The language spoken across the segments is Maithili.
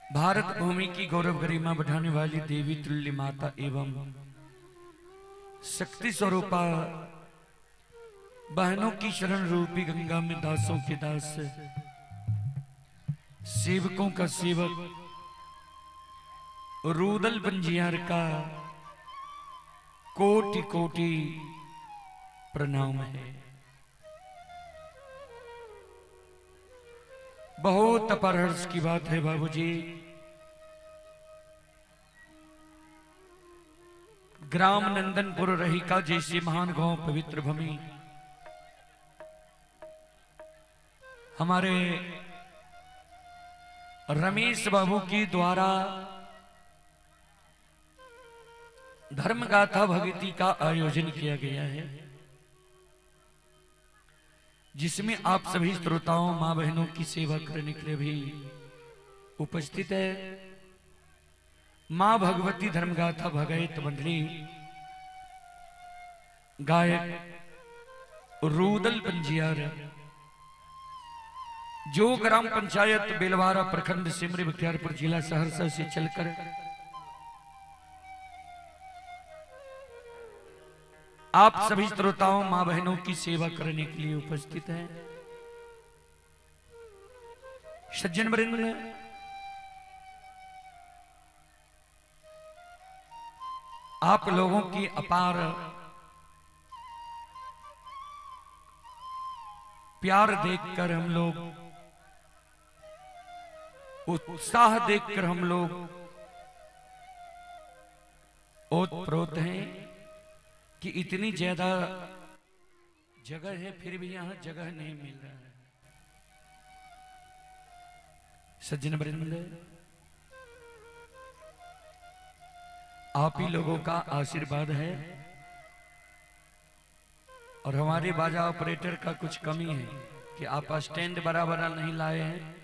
भारत भूमि की गौरव गरिमा बढ़ाने वाली देवी तुल्य माता एवं शक्ति स्वरूपा बहनों की शरण रूपी गंगा में दासों के दास, सेवकों का सेवक रूदल पंजियार का कोटि कोटि प्रणाम है। बहुत अपार हर्ष की बात है बाबूजी, ग्राम नंदनपुर रहिका जैसी महान गांव पवित्र भूमि हमारे रमेश बाबू की द्वारा धर्म गाथा भगती का आयोजन किया गया है, जिसमें आप सभी श्रोताओं मां बहनों की सेवा करने के लिए भी उपस्थित है। मां भगवती धर्मगाथा भगत मंडली, गायक रूदल पंजियार, जो ग्राम पंचायत बेलवारा प्रखंड सिमरी बख्तियारपुर जिला सहरसा से चलकर आप सभी श्रोताओं मां बहनों की सेवा करने के लिए उपस्थित हैं। सज्जन वृंद, आप लोगों की अपार प्यार देखकर हम लोग, उत्साह देखकर हम लोग ओतप्रोत हैं कि इतनी ज्यादा जगह है फिर भी यहां जगह नहीं मिल रहा है। सज्जन वृंद, आप ही लोगों का आशीर्वाद है और हमारे बाजा ऑपरेटर का कुछ कमी है कि आप स्टैंड बराबर नहीं लाए हैं।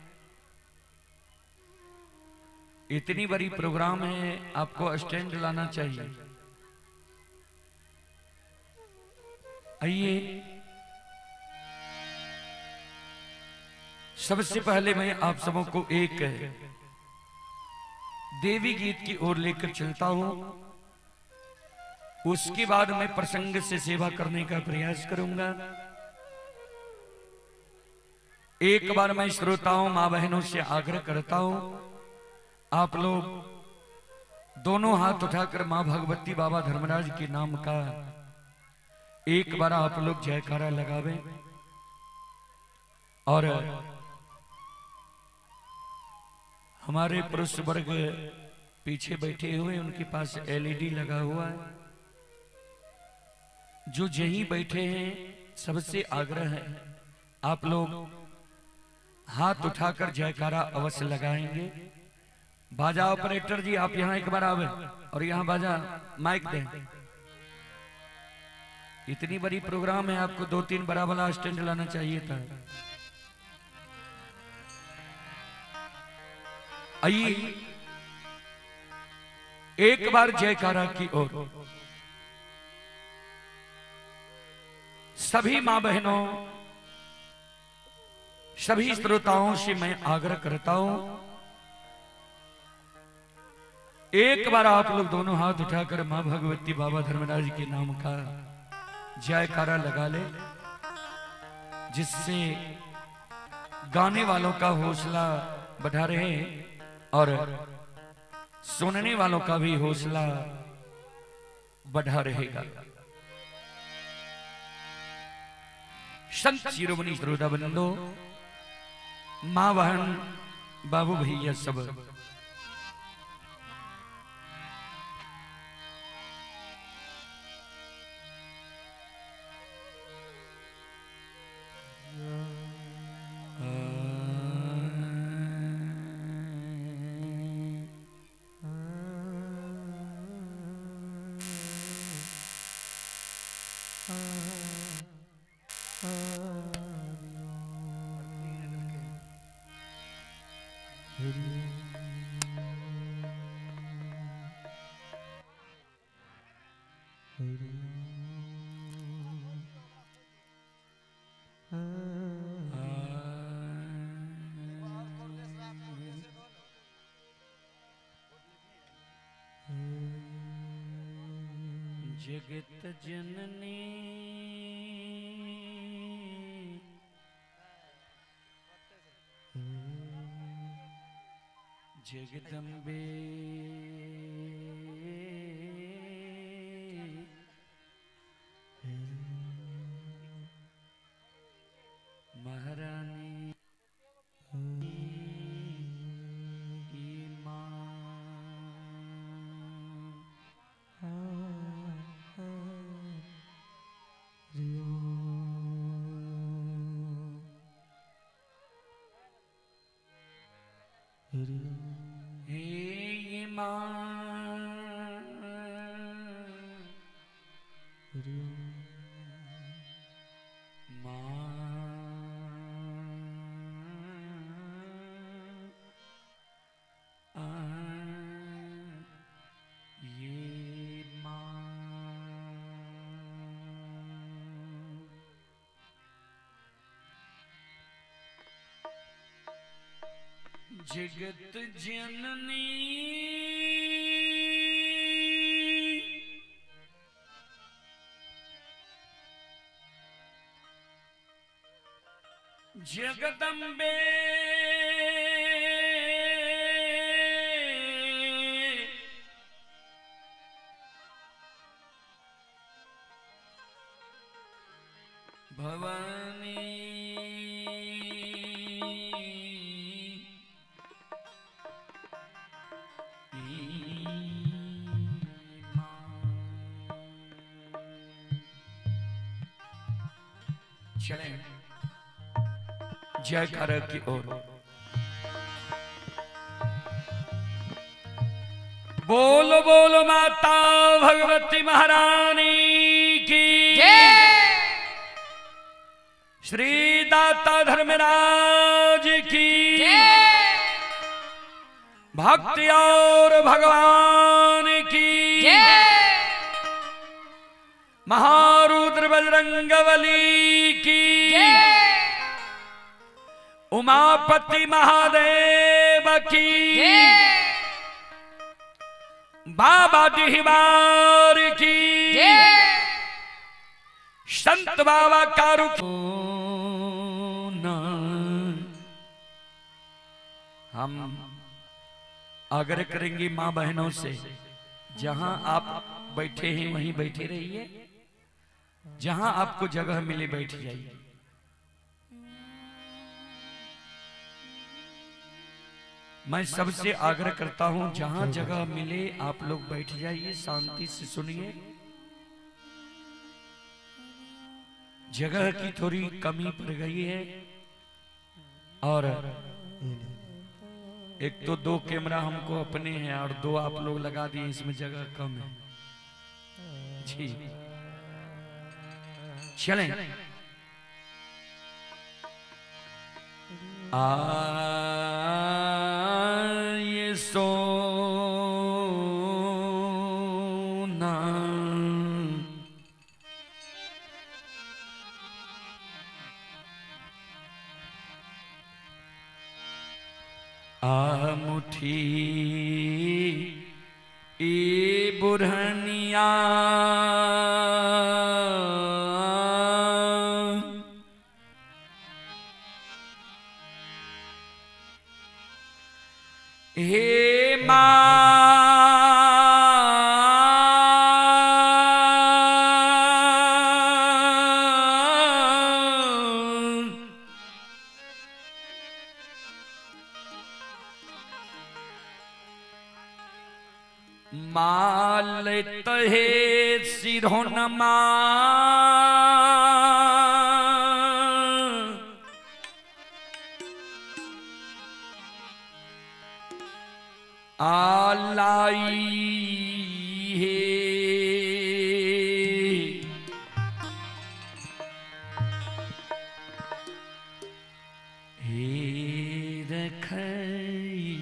इतनी बड़ी प्रोग्राम है, आपको स्टैंड लाना चाहिए। आइए, सबसे पहले मैं आप सबों को एक देवी गीत की ओर लेकर चलता हूं, उसके बाद मैं प्रसंग से सेवा करने का प्रयास करूंगा। एक बार मैं श्रोताओं मां बहनों से आग्रह करता हूं, आप लोग दोनों हाथ उठाकर मां भगवती बाबा धर्मराज के नाम का एक बार आप लोग जयकारा लगावें और हमारे पुरुष वर्ग पीछे बैठे हुए उनके पास एलईडी लगा हुआ है, जो यहीं बैठे हैं सबसे आग्रह है आप लोग हाथ उठाकर जयकारा अवश्य लगाएंगे। बाजा ऑपरेटर जी आप यहाँ एक बार आवे और यहाँ बाजा माइक दें। इतनी बड़ी प्रोग्राम है, आपको 2-3 बड़ा वाला स्टैंड लाना चाहिए था। आइए एक बार जयकारा की ओर सभी मां बहनों सभी श्रोताओं से मैं आग्रह करता हूं, एक बार आप लोग दोनों हाथ उठाकर मां भगवती बाबा धर्मराज के नाम का जयकारा लगा ले, जिससे गाने वालों का हौसला बढ़ा रहे और सुनने वालों का भी हौसला बढ़ा रहेगा। संत शिरोमणि श्रोता बंधो, मां बहन बाबू भैया सब, जगत जननी जगदम्बे महारानी हे मां ये मां। जगत जननी जगदम्बे भवानी चलें जयकारा की ओर। बोलो बोलो माता भगवती महारानी की जय। श्री दाता धर्मराज की जय। भक्ति और भगवान की जय। महारुद्र बजरंगबली की जय। उमापति महादेव की जय। बाबा डिहबार की जय। संत बाबा कारू हम आग्रह करेंगे माँ बहनों से, जहां आप बैठे हैं वहीं बैठे रहिए, जहां आपको जगह मिले बैठ जाइए। मैं सबसे आग्रह करता हूं, जहां जगह मिले आप लोग बैठ जाइए, शांति से सुनिए। जगह की थोड़ी कमी पड़ गई है और एक तो 2 कैमरा हमको अपने हैं और 2 आप लोग लगा दिए, इसमें जगह कम है जी। चलें आए सोना आ मुठी ए बुरहनिया हे मां माल तहे सिरोनमा आलाई हे हे रखई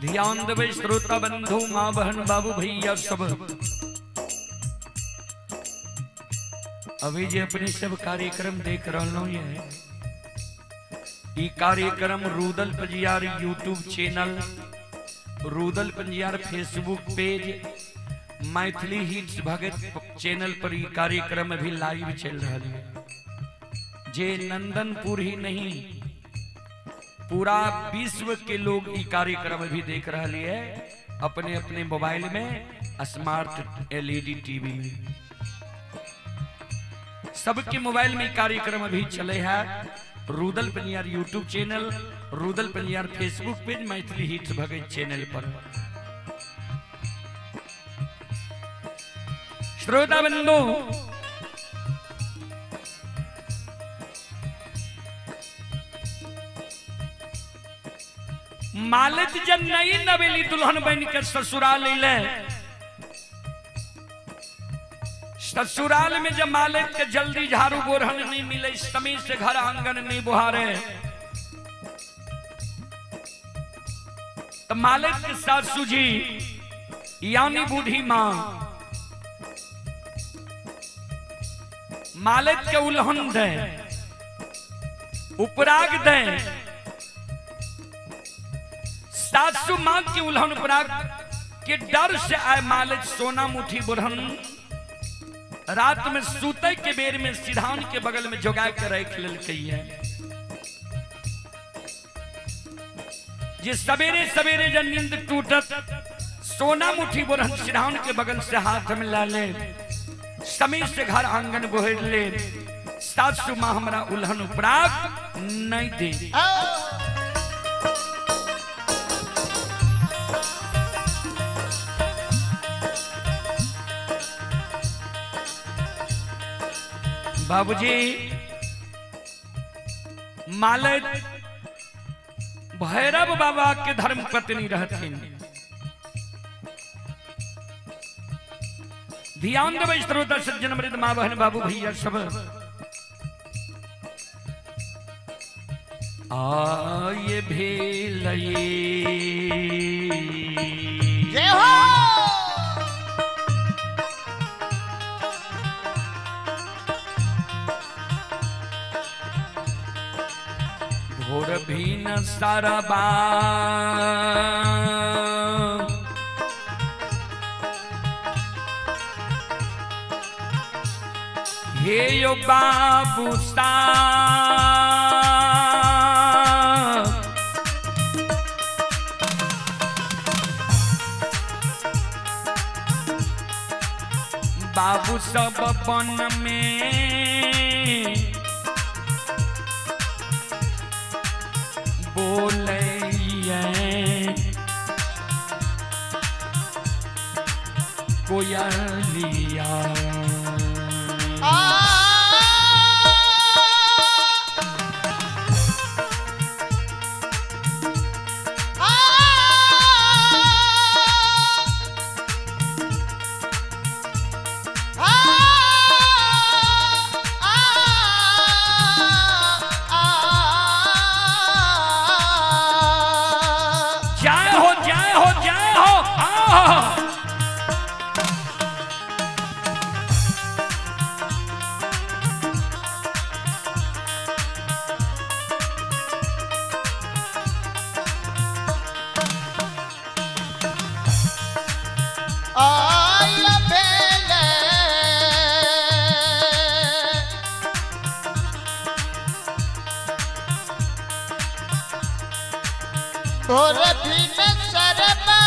ध्यान देवे श्रोता बंधु, माँ बहन, बाबू भैया सब। अभी जे अपने सब कार्यक्रम देख रहा है, ई कार्यक्रम Rudal Panjiyar YouTube channel, Rudal Panjiyar Facebook page, Maithili hits Bhagat channel पर ई कार्यक्रम अभी लाइव चल रहा है। जे नंदनपुर ही नहीं, पूरा विश्व के लोग ई कार्यक्रम अभी देख रहे है अपने अपने मोबाइल में, स्मार्ट एलईडी टीवी में। सबके मोबाइल में कार्यक्रम अभी चले है। Rudal Panjiyar YouTube channel, Rudal Panjiyar Facebook page, Maithili hits Bhagat channel पर। श्रोता बंधु, मालिक जब नई नवेली दुल्हन बन के ससुराल अइले, ससुराल में जब मालिक के जल्दी झाड़ू बोरहन नहीं मिले, समय से घर आंगन नहीं बुहारे, तो मालिक के सासू जी यानी बूढ़ी मां मालिक के उल्हन दे, उपराग दे। सासू मां के उल्हन उपराग के डर से आए मालिक सोना मुठी बुरहन रात में सूते के बेर में सिधान के बगल में जोगा के रख लेलकै है। जे सवेरे सवेरे जब नींद टूटत, सोना मुठी बुरहन सिधान के बगल से हाथ में ला ले, समय से घर आंगन बोहर ले, सासू मां हमरा उल्हन उपराग नहीं दे। बाबूजी मालिक भैरव बाबा के धर्म पत्नी रहथिन। ध्यान देबै श्रोता सज्जन मृद माँ बहन बाबू भैया सब। आये भेलये जय हो। भोर भीन सरबा हे यो बाबू सा, बाबू सब बन में बोले कोयलिया। जय हो जय हो जय हो। आ भोर भीन शर्मा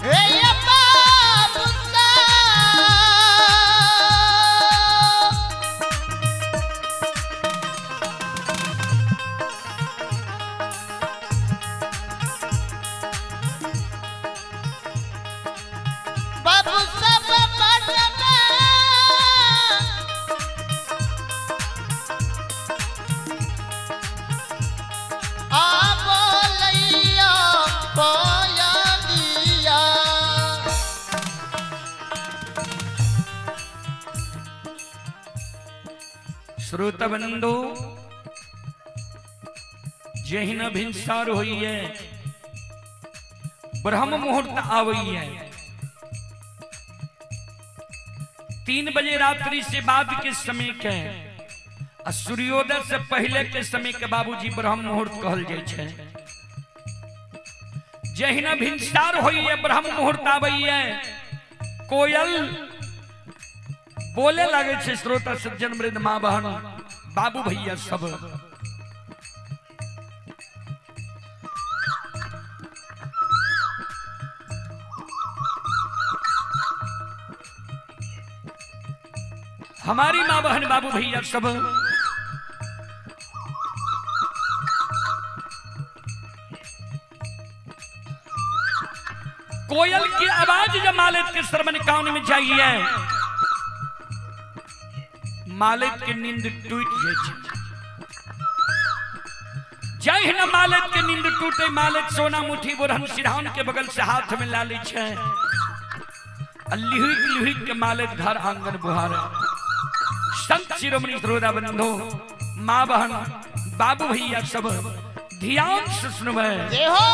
हे बाबू सा, बाबू सब मन में श्रोता बंधु, जहिना भिनसार होइए, ब्रह्म मुहूर्त आवैये, 3 बजे रात्रि से बाद के समय के आ सूर्योदय से पहले के समय के बाबूजी ब्रह्म मुहूर्त कहल जाइ छै। जहिना भिनसार होइए, ब्रह्म मुहूर्त आबैये, कोयल बोले लागे छै। श्रोता सज्जन वृंद, माँ बहन, बाबू भैया सब, हमारी माँ बहन बाबू भैया सब, कोयल की आवाज जब मालिक के श्रवण कान में जाइए, मालिक के नींद टूट जाए। जय न मालिक के नींद टूटे, मालिक सोना मुठी बोरहन सिरहान के बगल से हाथ में ला ली छे, लिहुक लिहुक के मालिक घर आंगन बुहारे। संत शिरोमणि श्रोता बंधु, माँ बहन, बाबू भैया सब ध्यान से सुनबे। जय हो।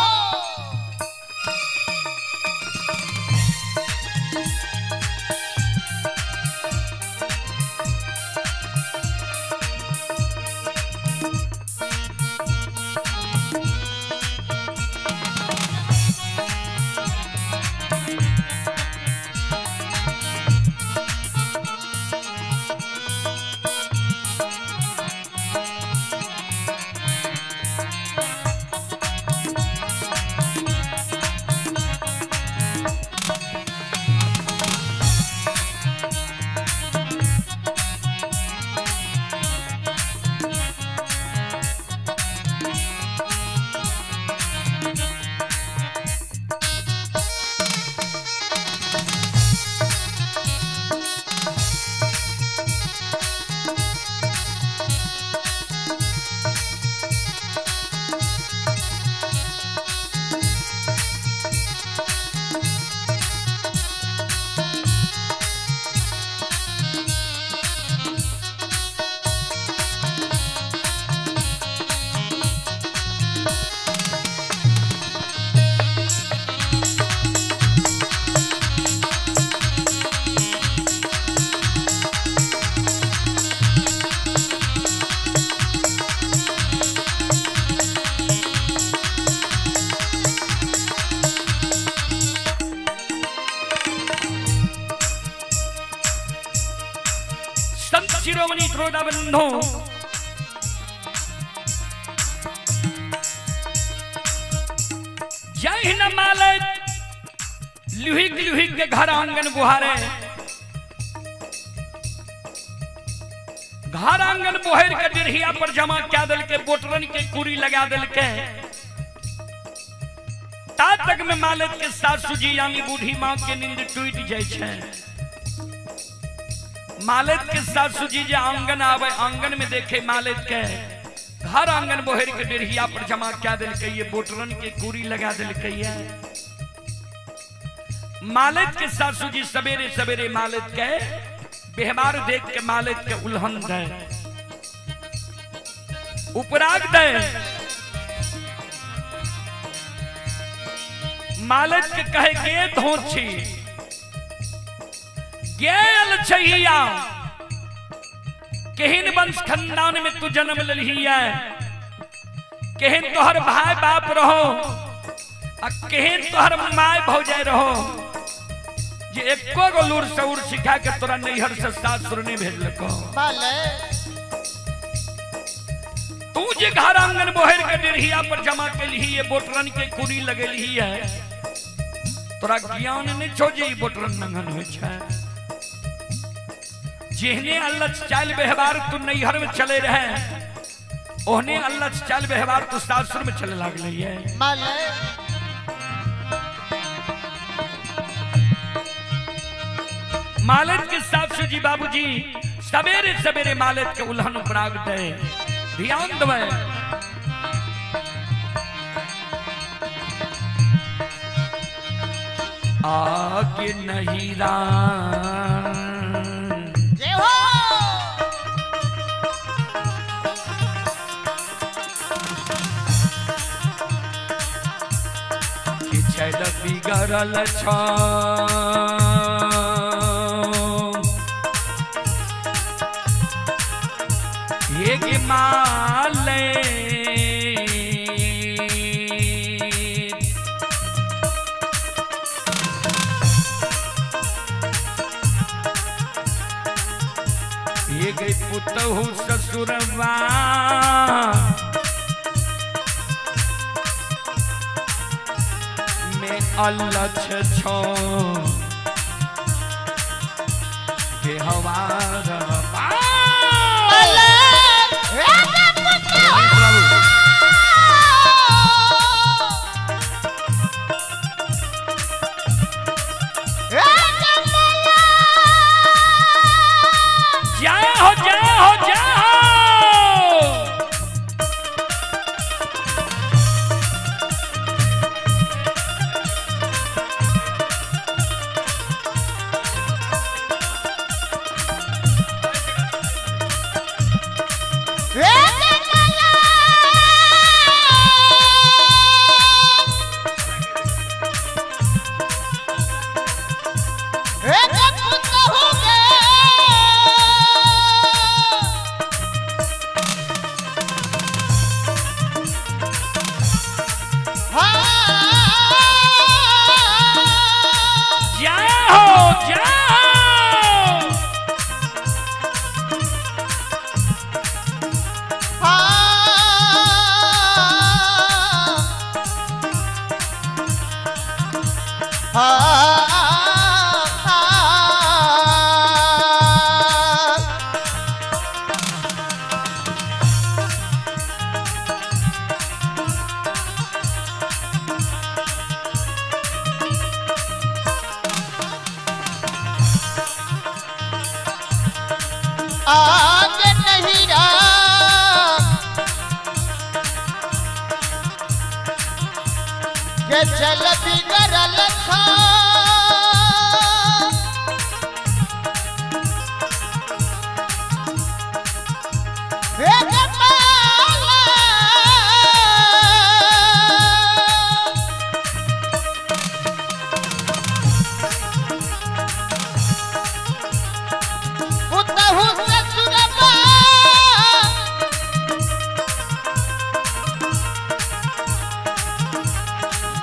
संत शिरोमणि श्रोता बंधु, जय हिंद मालिक लुहिक लुहिक के घर आंगन बुहारे, घर आंगन बोहर के डिरहिया पर जमा क्या दल के बोटरन के कुरी लगा दल के, ता तक में मालिक के सासू जी यानी बूढ़ी माँ के नींद टूट जाए छे। मालिक के सासू जी जे आंगन आवे, आंगन में देखे मालिक के घर आंगन बोहर के डेढ़िया पर जमा क्या दिल के ये बोटरन के कुरी लगा दिल के ये। मालिक के सासू जी सवेरे सवेरे मालिक के व्यवहार देख के मालिक के उल्हन दे, उपराग दे, मालिक के कहे गे धोछी गेल छैया, केहन वंश खानदान में तू जन्म ललही है, केहन तोहर भाई बाप रहो आ केहन तोहर my भौजाई रहो, जे एको गो लूर सऊर सिखा के तोरा नैहर से सासुर नहीं भेजलको। तू जे घर आंगन बोहर के डेढ़िया पर जमा केलही है, बोटरन के कुरी लगेलही है, तोरा ज्ञान नहीं छो जे ई बोटरन नंगन होइ छै। जेहने अल्लाह चाल व्यवहार तू नैहर में चले रहे, ओहने अल्लाह चाल व्यवहार तू सासुर में चले लागले है। मालिक के सासू जी बाबूजी सवेरे सवेरे मालिक के उल्हन उपराग दे, ध्यान दवे। आगे नहीं राम जय हो। बिगड़ल छ। हे गे माले ये गई पुतहु ससुरवा में अलछ छो देहवार। जय हो जय हो जय हो। जय हो जय हो। आज नहीं के चल बिगड़ल था। हे गोपाला, पुतहु ससुरबा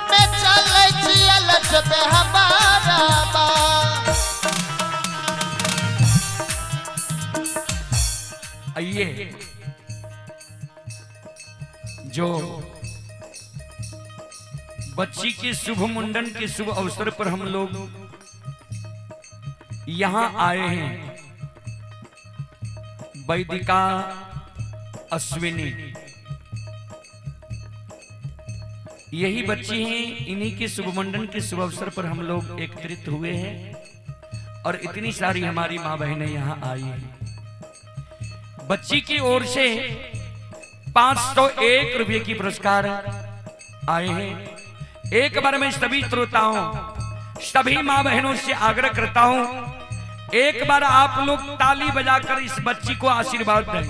में चलै छी अलछ पे हमारा बा। आइए जो बच्ची के शुभ मुंडन के शुभ अवसर पर हम लोग यहां आए हैं, वैदिका अश्विनी यही बच्ची हैं, इन्हीं के शुभ मुंडन के शुभ अवसर पर हम लोग एकत्रित हुए हैं और इतनी सारी हमारी माँ बहनें यहाँ आई हैं। बच्ची की ओर से 501 रुपये की पुरस्कार आए हैं। एक बार मैं सभी श्रोताओं, सभी माँ बहनों से आग्रह करता हूं, एक बार आप लोग ताली बजाकर इस बच्ची को आशीर्वाद दें।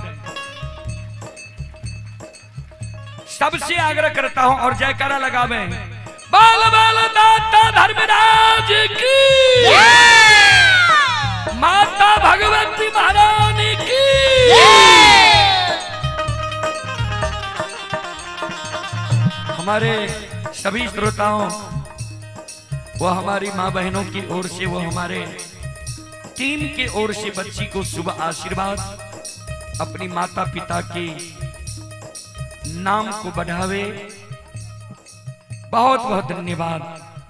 सबसे आग्रह करता हूं और जयकारा लगावे, बाल बाल दाता धर्मराज की, माता भगवती महारानी की। हमारे सभी श्रोताओं, वो हमारी माँ बहनों की ओर से, वो हमारे टीम के ओर से बच्ची को शुभ आशीर्वाद, अपनी माता पिता के नाम को बढ़ावे। बहुत बहुत धन्यवाद,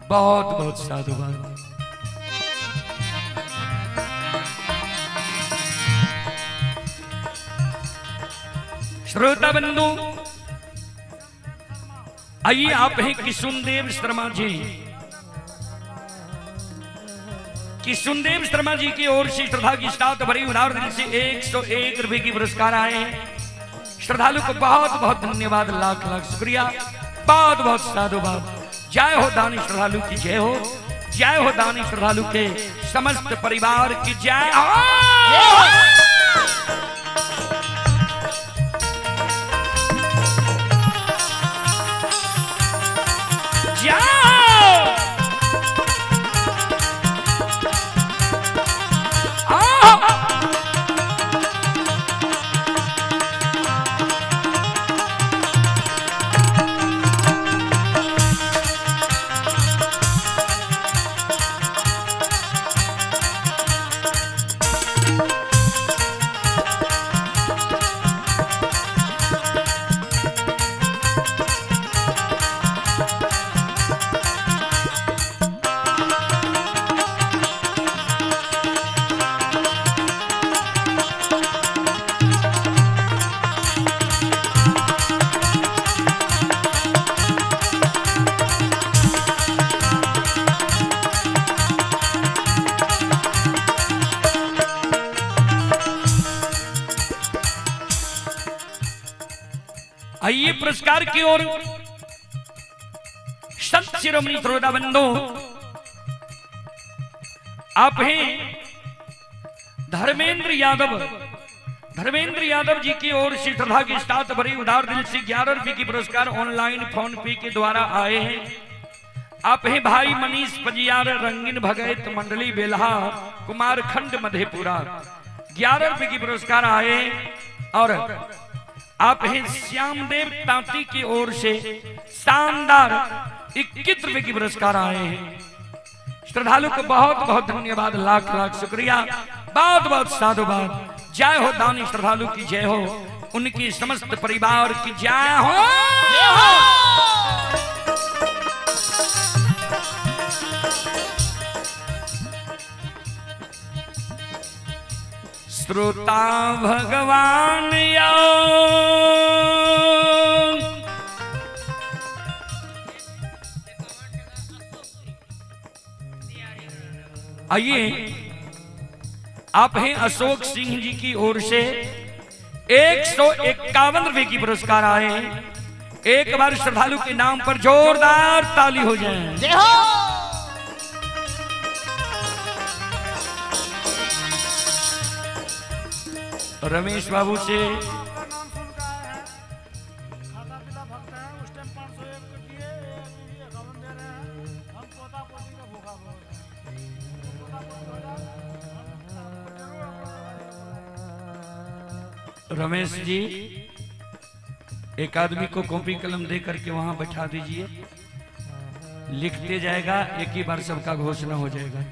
बहुत बहुत साधुवाद। श्रोता बंधु, आइए आप हैं किशुनदेव शर्मा जी। किशुनदेव शर्मा जी की ओर से श्रद्धा की साथ भरी उदार दिल से 101 रुपए की पुरस्कार आए हैं। श्रद्धालु को बहुत बहुत धन्यवाद, लाख लाख शुक्रिया, बहुत बहुत साधुवाद। जय हो दानी श्रद्धालु की जय हो, जय हो दानी श्रद्धालु के समस्त परिवार की जय हो। जय। पुरस्कार की ओर संत शिरोमणि श्रोता बंधु आप हैं धर्मेंद्र यादव। धर्मेंद्र यादव जी की ओर से श्रद्धा के साथ बड़ी उदार दिल से 11 रुपए की पुरस्कार ऑनलाइन फोन पे के द्वारा आए हैं। आप हैं भाई मनीष पजियार रंगीन भगत मंडली बेल्हा कुमारखंड मधेपुरा, 11 रुपए की पुरस्कार आए हैं। और आप हैं श्यामदेव तांती की ओर से शानदार 21 रुपए की पुरस्कार आए हैं। श्रद्धालु को बहुत बहुत धन्यवाद, लाख लाख शुक्रिया, बहुत बहुत साधुवाद। जय हो दानी श्रद्धालु की जय हो, उनकी समस्त परिवार की जय हो। जय हो। श्रोता भगवान या आइए आप हैं अशोक सिंह जी की ओर से 151 रुपए की पुरस्कार आए हैं। एक बार श्रद्धालु के नाम पर जोरदार ताली हो जाए। जय हो। रमेश बाबू से नाम सुन के आए हैं, खाता पीता भक्त हैं, उस टाइम 501 को दिए, अभी 51 दे रहे हैं। हम पोता पोती का भूखा बहुत हैं, पोता पोती हो जाए हम आपको जरूर अपना रमेश जी एक आदमी को कॉपी कलम दे करके वहां बैठा दीजिए, लिखते जाएगा, एक ही बार सबका घोषणा हो जाएगा।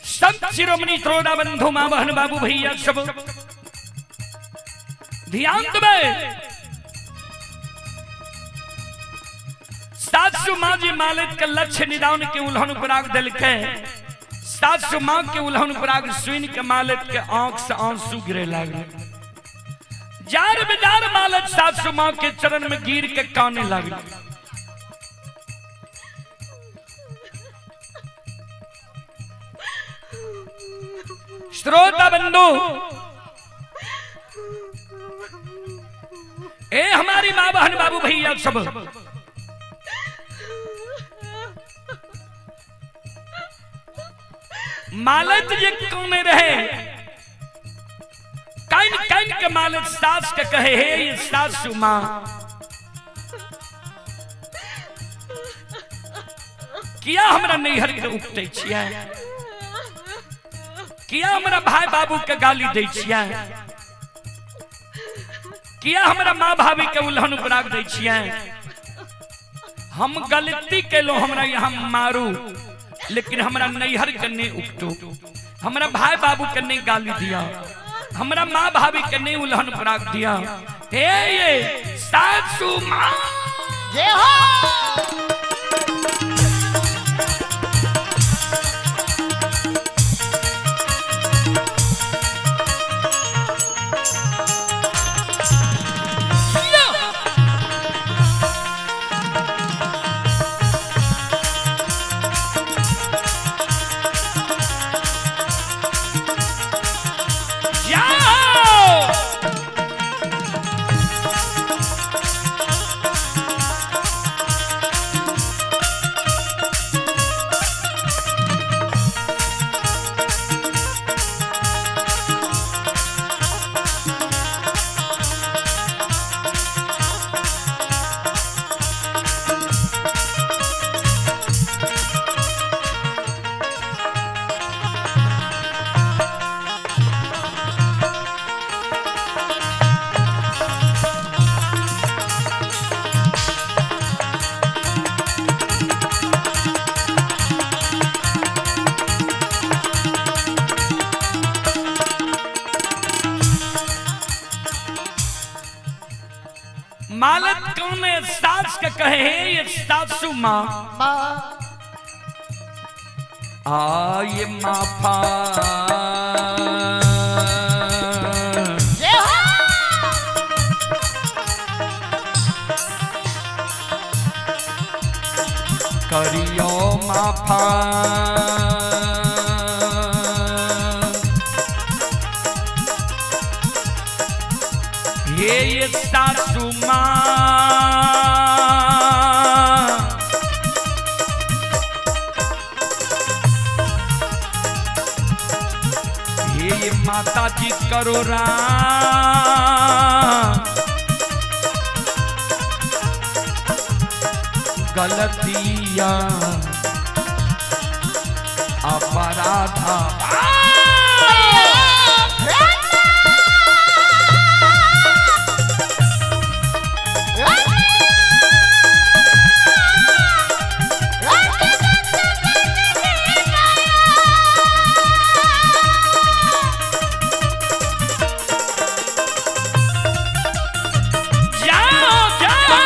संत शिरोमणि श्रोता बंधु मां बहन बाबू भैया सब ध्यान देवे। सासु माँ जी मालिक के लक्ष्य निदान के उल्हन पराग दिल के, सासु माँ के उल्हन पराग सुन के मालिक के आंख से आंसू गिरे लागल। जार बेजार मालिक सासु माँ के चरण में गिर के काने लागल। श्रोता बंधु ए हमारी माँ बहन बाबू भैया सब मालत जे कोने रहे, कान कान के मालत सास के कहे हे ये सासू माँ किया हमरा नैहर के उपटै छियै, किया हमरा भाई बाबू के गाली दै छियै, किया हमरा माँ भाभी के उल्हन उपराग दै छियै। हम गलती केलो, हमरा यहाँ मारू, लेकिन हमरा नैहर के नहीं उपटो, हमरा भाई बाबू के नहीं गाली दिया, हमरा माँ भाभी के नहीं उल्हन उपराग दिया। हे ये सासू माँ जय हो। जाओ। मालत कौने सास के कहे हे ये सासू माँ आ ये माफा करियो माफा ये सासू माँ ये माता जी करो राम गलतियां अपराधा जाओ जाओ।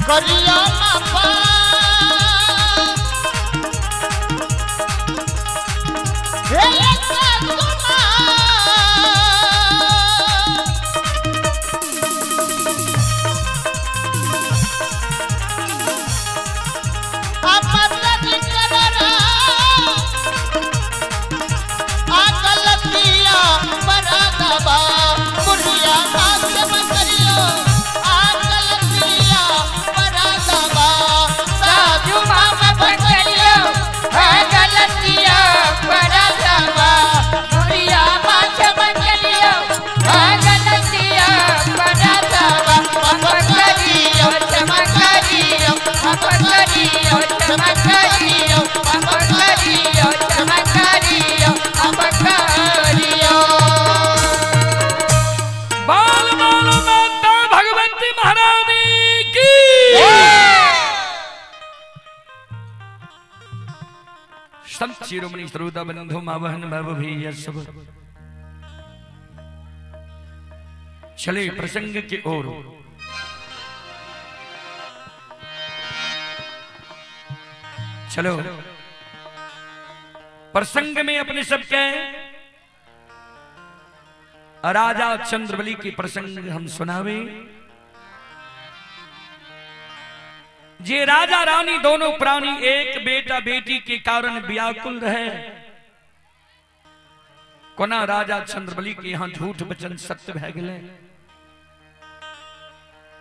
करिया माफा हे सासू माँ बाल बाल माता भगवती महारानी की। संत शिरोमणि श्रोता बंधु माँ बहन बाबू भैया सब चले प्रसंग की ओर। चलो प्रसंग में अपने सबके राजा चंद्रबली के प्रसंग हम सुनावे। जे राजा रानी दोनों प्राणी एक बेटा बेटी के कारण व्याकुल रहे। कोना राजा चंद्रबली के यहां झूठ वचन सत्य भय गए।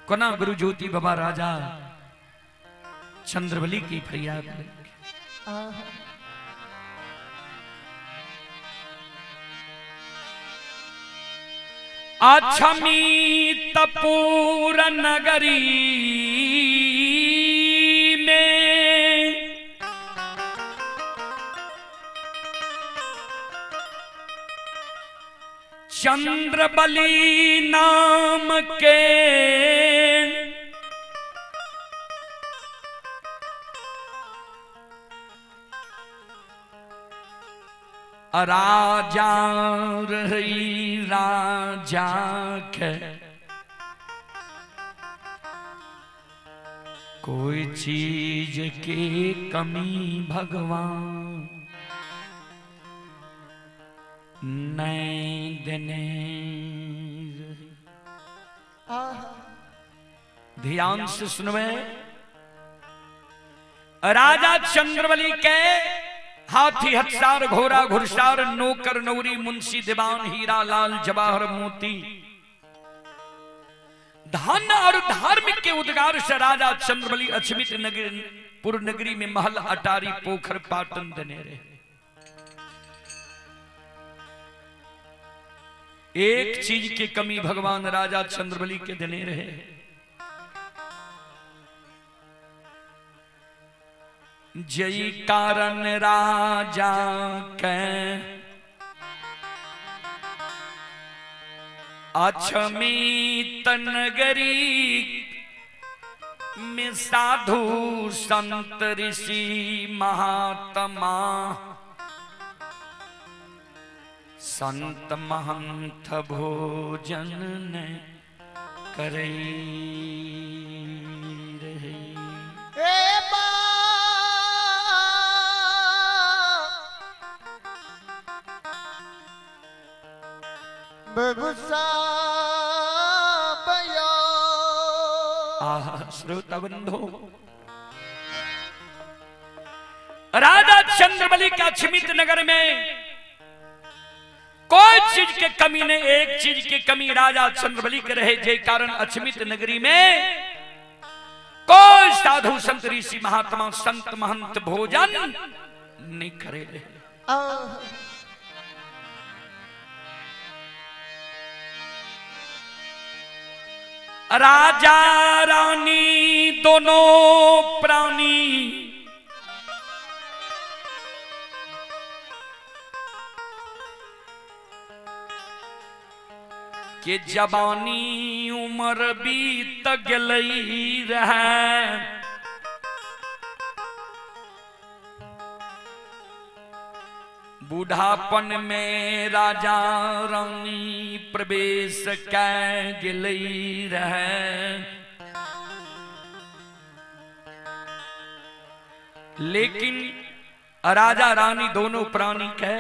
कोना गुरु ज्योति बाबा राजा चंद्रबली की फरियाद। अक्षमी तपूर नगरी में चंद्रबली नाम के राजा रही राजा के कोई चीज के कमी भगवान नहीं देने। ध्यान से सुनवे, राजा चंद्रबली के हाथी हथसार घोड़ा घुड़सार नौकर नौरी मुंशी दीवान हीरा लाल जवाहर मोती धन और धर्म के उद्गार से राजा चंद्रबली अछमित नगर पुर नगरी में महल अटारी पोखर पाटन देने रहे। एक चीज की कमी भगवान राजा चंद्रबली के देने रहे, जय कारण राजा के अछमित नगरी में साधु संत ऋषि महात्मा संत महंत भोजन न करे रहे। श्रोता बंधो, राजा चंद्रबली का अछमित नगर में कोई चीज के कमी नहीं, एक चीज की कमी राजा चंद्रबली के रहे, जे कारण अछमित नगरी में कोई साधु संत ऋषि महात्मा संत महंत भोजन नहीं करे रहे। राजा रानी दोनों प्राणी के जवानी उम्र बीत गई रहे, बूढ़ापन में राजा रानी प्रवेश कै गई रहे, लेकिन राजा रानी दोनों प्राणी के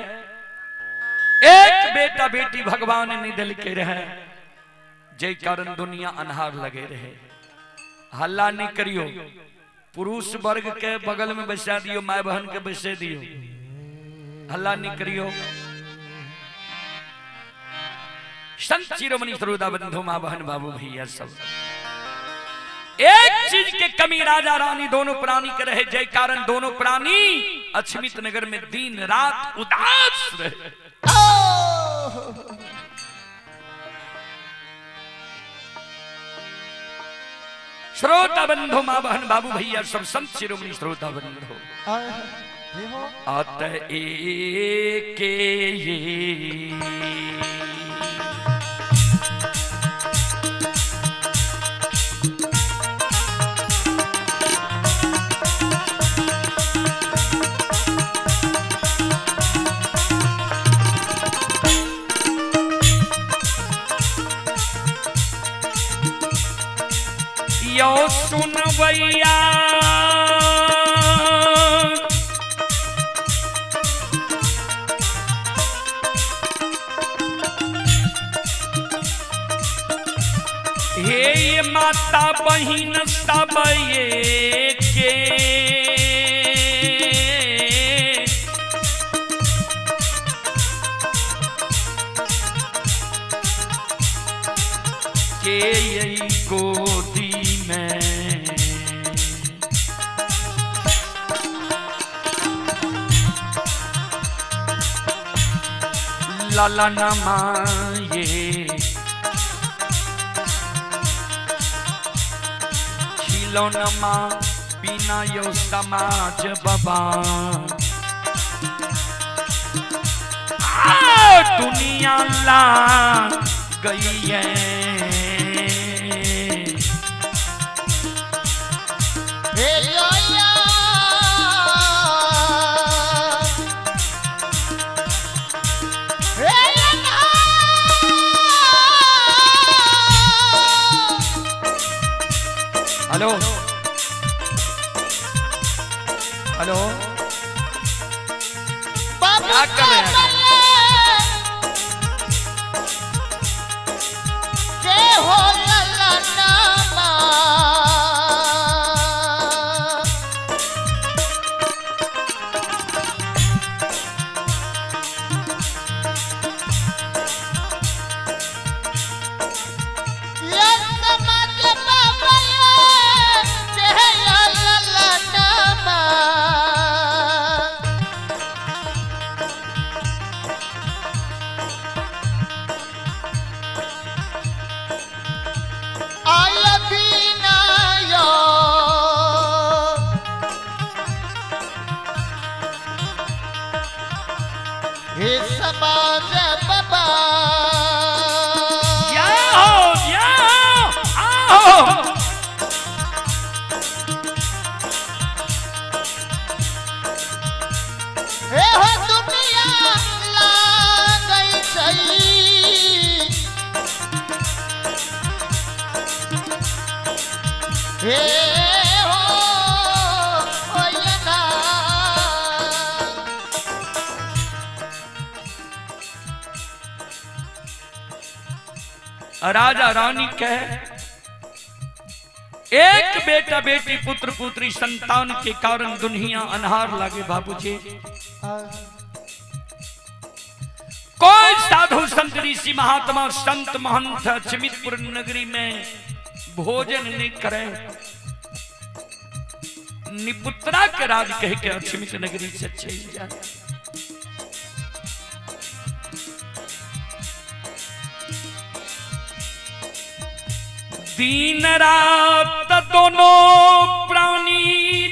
एक बेटा बेटी भगवान ने दिल के रहे, जय कारण दुनिया अनहार लगे रहे। हल्ला नहीं करियो, पुरुष वर्ग के बगल में बैसा दियो, माय बहन के बैसे दियो, हल्ला नहीं करियो। संत शिरोमणि श्रोता बंधु मां बहन बाबू भैया सब, एक चीज के कमी राजा रानी दोनों प्राणी के रहे, जय कारण दोनों प्राणी अछमित नगर में दिन रात उदास रहे। श्रोता बंधु मां बहन बाबू भैया सब, संत शिरोमणि श्रोता बंधु, अत एके ये यो सुनवैया हे माता बहिन सब के के गोदी में ललन माये खिलौनमा बिना यो समाज बाबा दुनिया ला गई है। हेलो, हेलो, बाबू क्या कर रहे हैं? के हो ललनामा। ये समाज बाबा के ललनामा। आय बिनायो हे समाज बाबा। जय हो, जय हो, आओ। हे हो दुनिया लागै छै। हे हो होयना। राजा रानी कह एक बेटा बेटी पुत्र पुत्री संतान के कारण दुनिया अनहार लागे बाबूजी। कोई साधु संत ऋषि महात्मा संत महंत अचमितपुर नगरी में भोजन नहीं करे। निपुत्रा के राज कह के अचमित नगरी से चल जाए। दिन रात दोनों प्राणी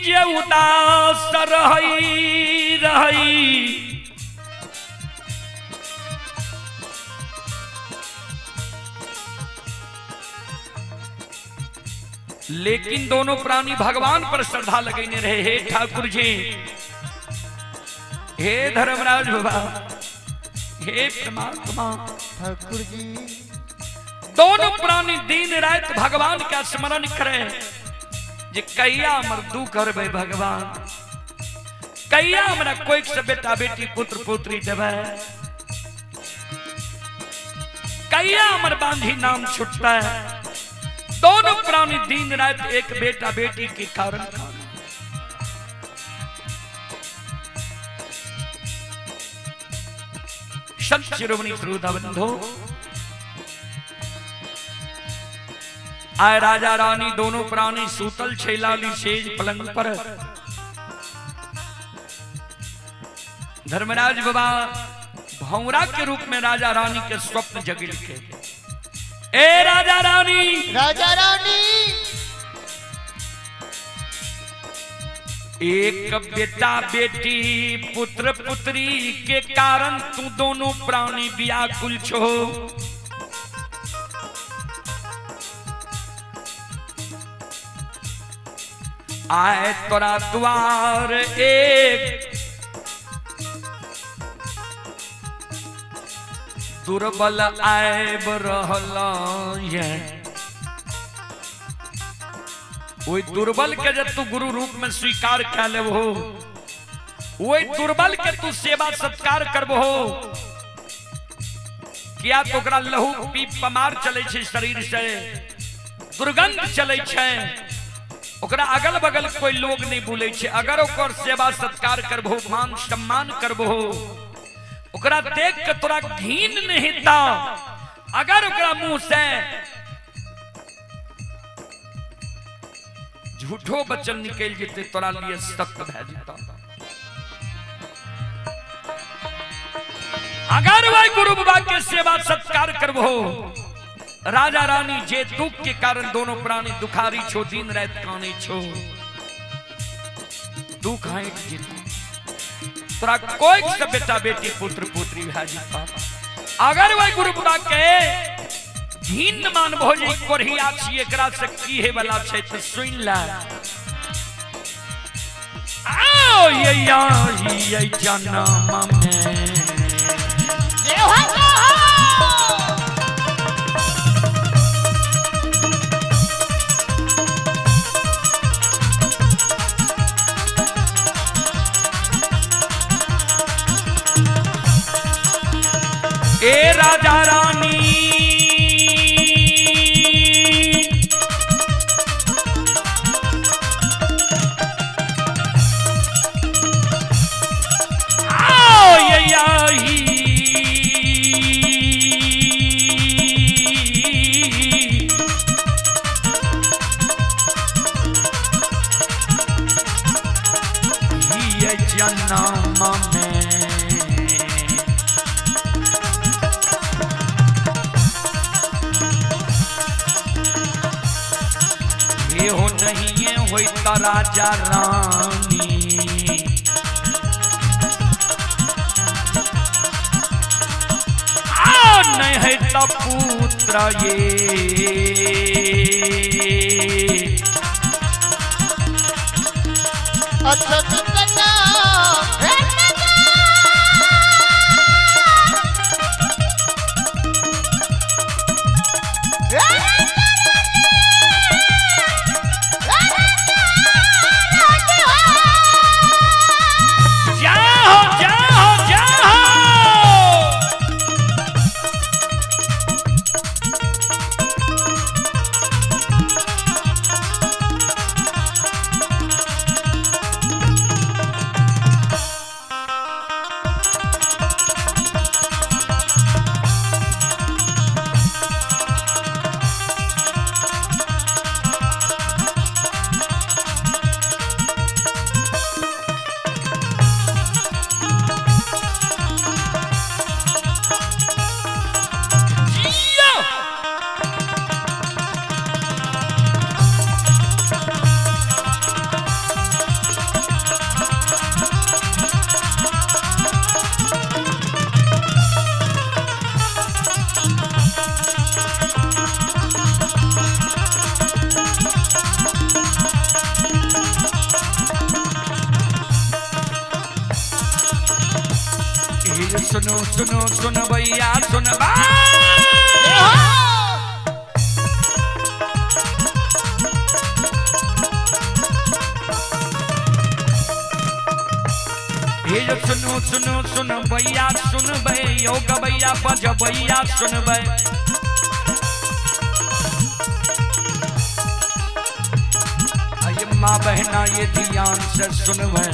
जे उदास रही रही। लेकिन दोनों प्राणी भगवान पर श्रद्धा लगेने रहे। हे ठाकुर जी, हे धर्मराज बाबा, हे परमात्मा। ठाकुर जी दोनों प्राणी दिन रात भगवान का स्मरण करें जे कैया हमर दुख करबे भगवान, कैया हमरा कोई से बेटा बेटी पुत्र पुत्री देबै, कैया हमर बांधी नाम छुटता है। दोनों प्राणी दिन रात एक बेटा बेटी के कारण संत शिरोमणि श्रोता बंधु, आए राजा रानी दोनों प्राणी सूतल छैलाली सेज पलंग पर। धर्मराज बाबा भौरा के रूप में राजा रानी के स्वप्न जगिल के, ए राजा रानी, राजा रानी एक बेटा बेटी पुत्र पुत्री के कारण तू दोनों प्राणी व्याकुल छो। आए तोरा द्वार एक दुर्बल आयब रहल ये। ओई दुर्बल के जब तू गुरु रूप में स्वीकार कर लेबहो, ओई दुर्बल के तू सेवा सत्कार करबहो, किया तो ओकरा लहू पी पमार चले छै शरीर से, दुर्गंध चले छै, ओकरा अगल बगल कोई लोग नहीं बोले छै। अगर ओकर सेवा सत्कार करबहो, मान सम्मान करबहो, ओकरा देख के तोरा घिन नहीं हेता। अगर ओकरा मुंह से झूठो वचन निकल जेते तोरा लिए सख्त भए जेता। अगर वह गुरु बाबा के सेवा सत्कार करबहो, राजा रानी जे दुख के कारण दोनों प्राणी दुखारी छो, दिन रात काने छो, दुख हट जेता, तोरा कोई से बेटा बेटी पुत्र पुत्री भए जेता। अगर वह गुरु बाबा के घिन मानबहो जे कोढ़िया छी, एकरा से की हे वाला छै, त सुन ले। आओ ये ये जन्म में जय हो जय हो। जन्म में। ये हो नहीं होई त राजा रानी, आ नहीं है त पुत्र ये। अच्छा जितना जाओ जाओ जाओ। जियो। ये सुनो सुनो सुन भैया सुन बा। ये जो सुनो सुनो सुन भैया सुन बे, यो गबैया बजबैया सुन बे। ये माँ बहना ये ध्यान से सुन बे।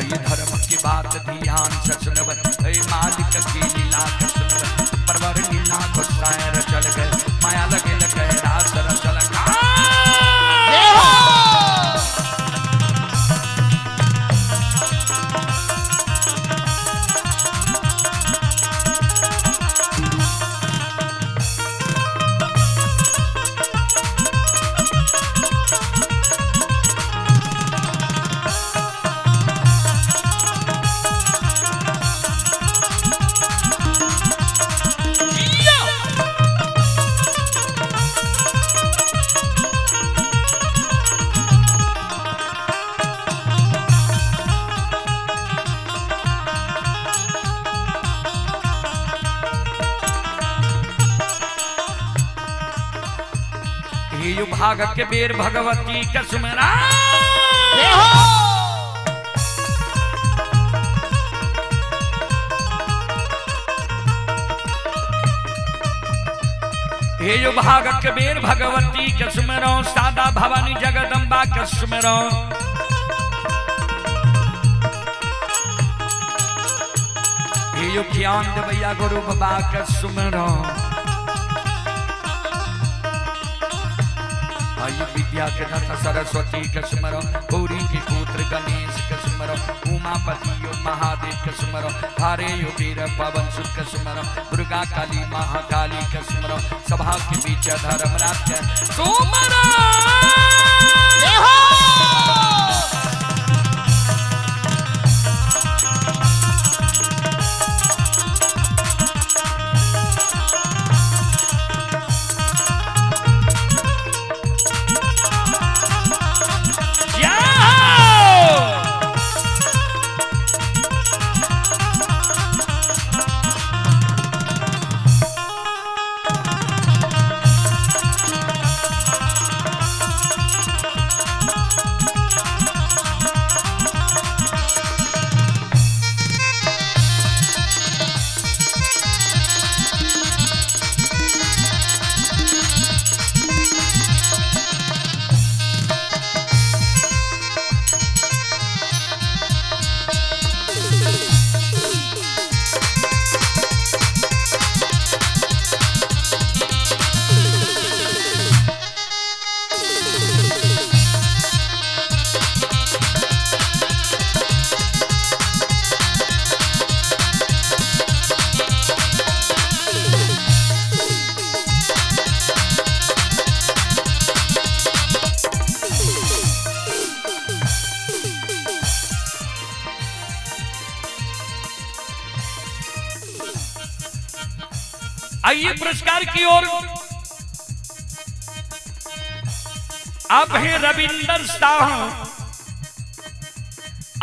ये धर्म की बात ध्यान से सुनब, मालिक की लीला के सुनब। परवर लीला गुस्साए रचल गए, माया लगे लगे रास रचल गए। हे भाग के बेर भगवती के सुमरा। हे यो भाग के बेर भगवती के सुमरो, सादा भवानी जगदम्बा के सुमरो। हे यो ज्ञान देवैया गुरु बाबा के सुमरो। आई विद्या के दाता सरस्वती के सुमरो, गौरी के पुत्र गणेश के सुमरो, उमापति यो महादेव के सुमरो, हरे यो वीर पवन सुत के सुमरो, दुर्गा काली महाकाली के सुमरो, सभा के बीच धर्मराज के सुमरो। जाओ। आइए पुरस्कार की ओर। आप हैं रविंदर शाह,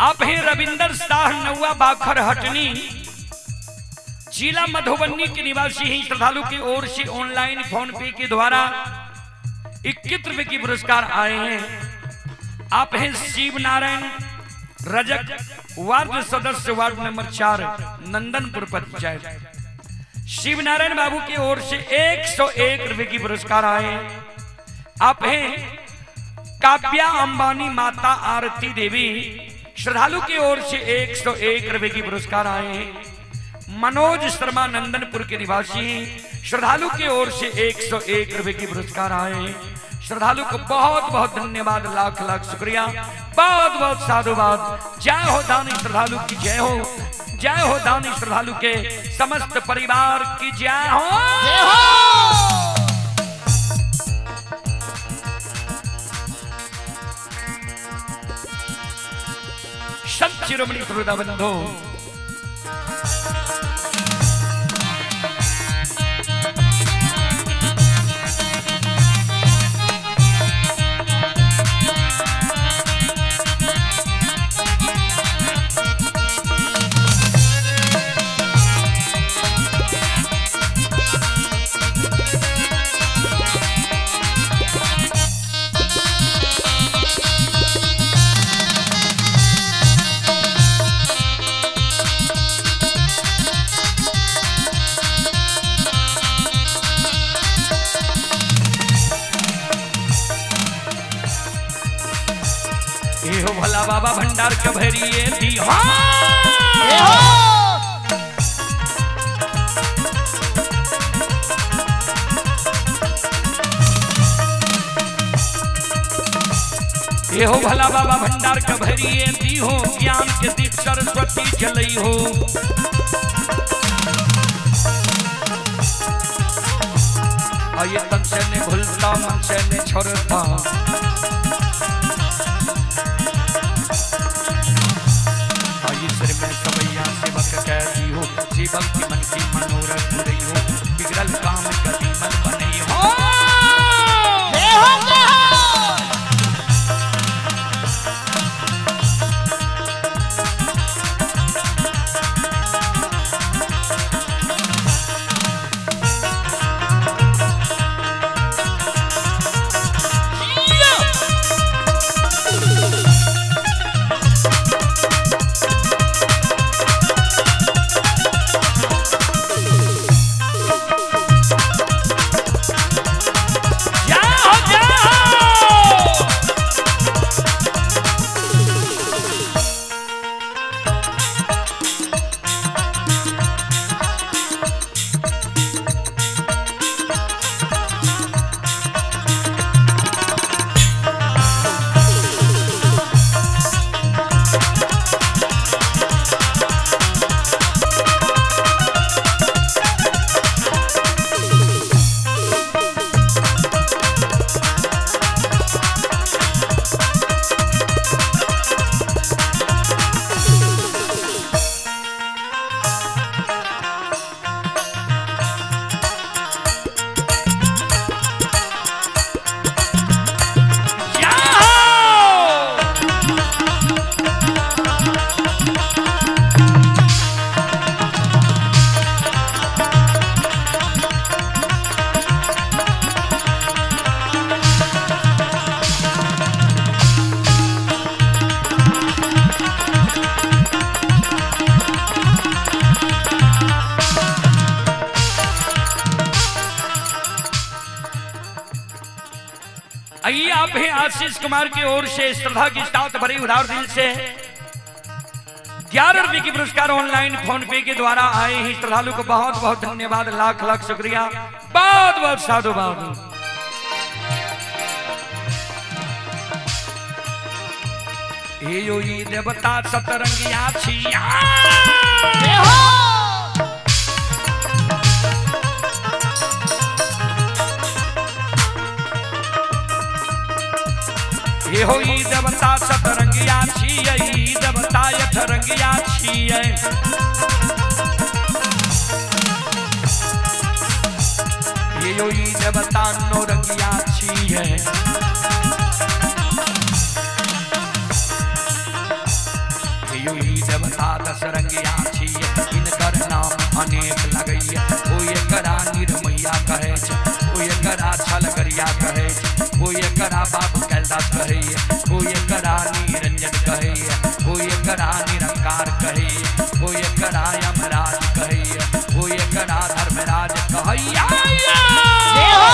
आप हैं रविंदर शाह नौवा बाखर हटनी, जिला मधुबनी के निवासी ही श्रद्धालु की ओर से ऑनलाइन फोन पे के द्वारा 21 रुपए की पुरस्कार आए हैं। आप हैं शिव नारायण रजक, वार्ड सदस्य, वार्ड नंबर 4, नंदनपुर पंचायत। शिव नारायण बाबू की ओर से 101 रुपए की पुरस्कार आए। आप हैं काव्या अंबानी माता आरती देवी, श्रद्धालु की ओर से 101 रुपए की पुरस्कार आए हैं। मनोज शर्मा नंदनपुर के निवासी, श्रद्धालु की ओर से 101 रुपए की पुरस्कार आए। श्रद्धालु को बहुत बहुत धन्यवाद, लाख लाख शुक्रिया, बहुत बहुत साधुवाद। जय हो दानी श्रद्धालु की जय हो, जय हो दानी श्रद्धालु के समस्त परिवार की जय हो, जय हो। संत शिरोमणि श्रोता बंधु, भोला बाबा भंडार के भरिए दी। हो। ये हो भोला बाबा भंडार के भरिए दी हो, ज्ञान के दीप सरस्वती जलई हो। ये तन से ने भूलता मन से ने छोड़ता, सिर में सवैया सेवक कह दी हो, सेवक की मन की मनोरथ पूरी हो, बिगड़ल काम कभी मन बनई हो। जय हो, जय हो। आइए आप हैं आशीष कुमार की ओर से श्रद्धा के साथ भरी उधार दिल से 11 रुपए की पुरस्कार ऑनलाइन फोन पे के द्वारा आए हैं। श्रद्धालु को बहुत बहुत धन्यवाद, लाख लाख शुक्रिया, बहुत बहुत साधुवाद। हे यो ई देवता सतरंगिया छिया। हे हो ई देवता सतरंगिया छियै, ई देवता अठरंगिया छियै। हे यो ई देवता नौरंगिया छियै। हे यो ई देवता दस रंगिया छियै, इनकर नाम अनेक लगैया। ओ एकरा निर्मैया कहै छै, ओ एकरा छलगरिया कहै छै, ओ एकरा बाबू कैलदास कहैया, ओ एकरा निरंजन कहैया, ओ एकरा निरंकार कहैया, ओ एकरा यमराज कहैया, ओ एकरा धर्मराज कहैया। जय हो।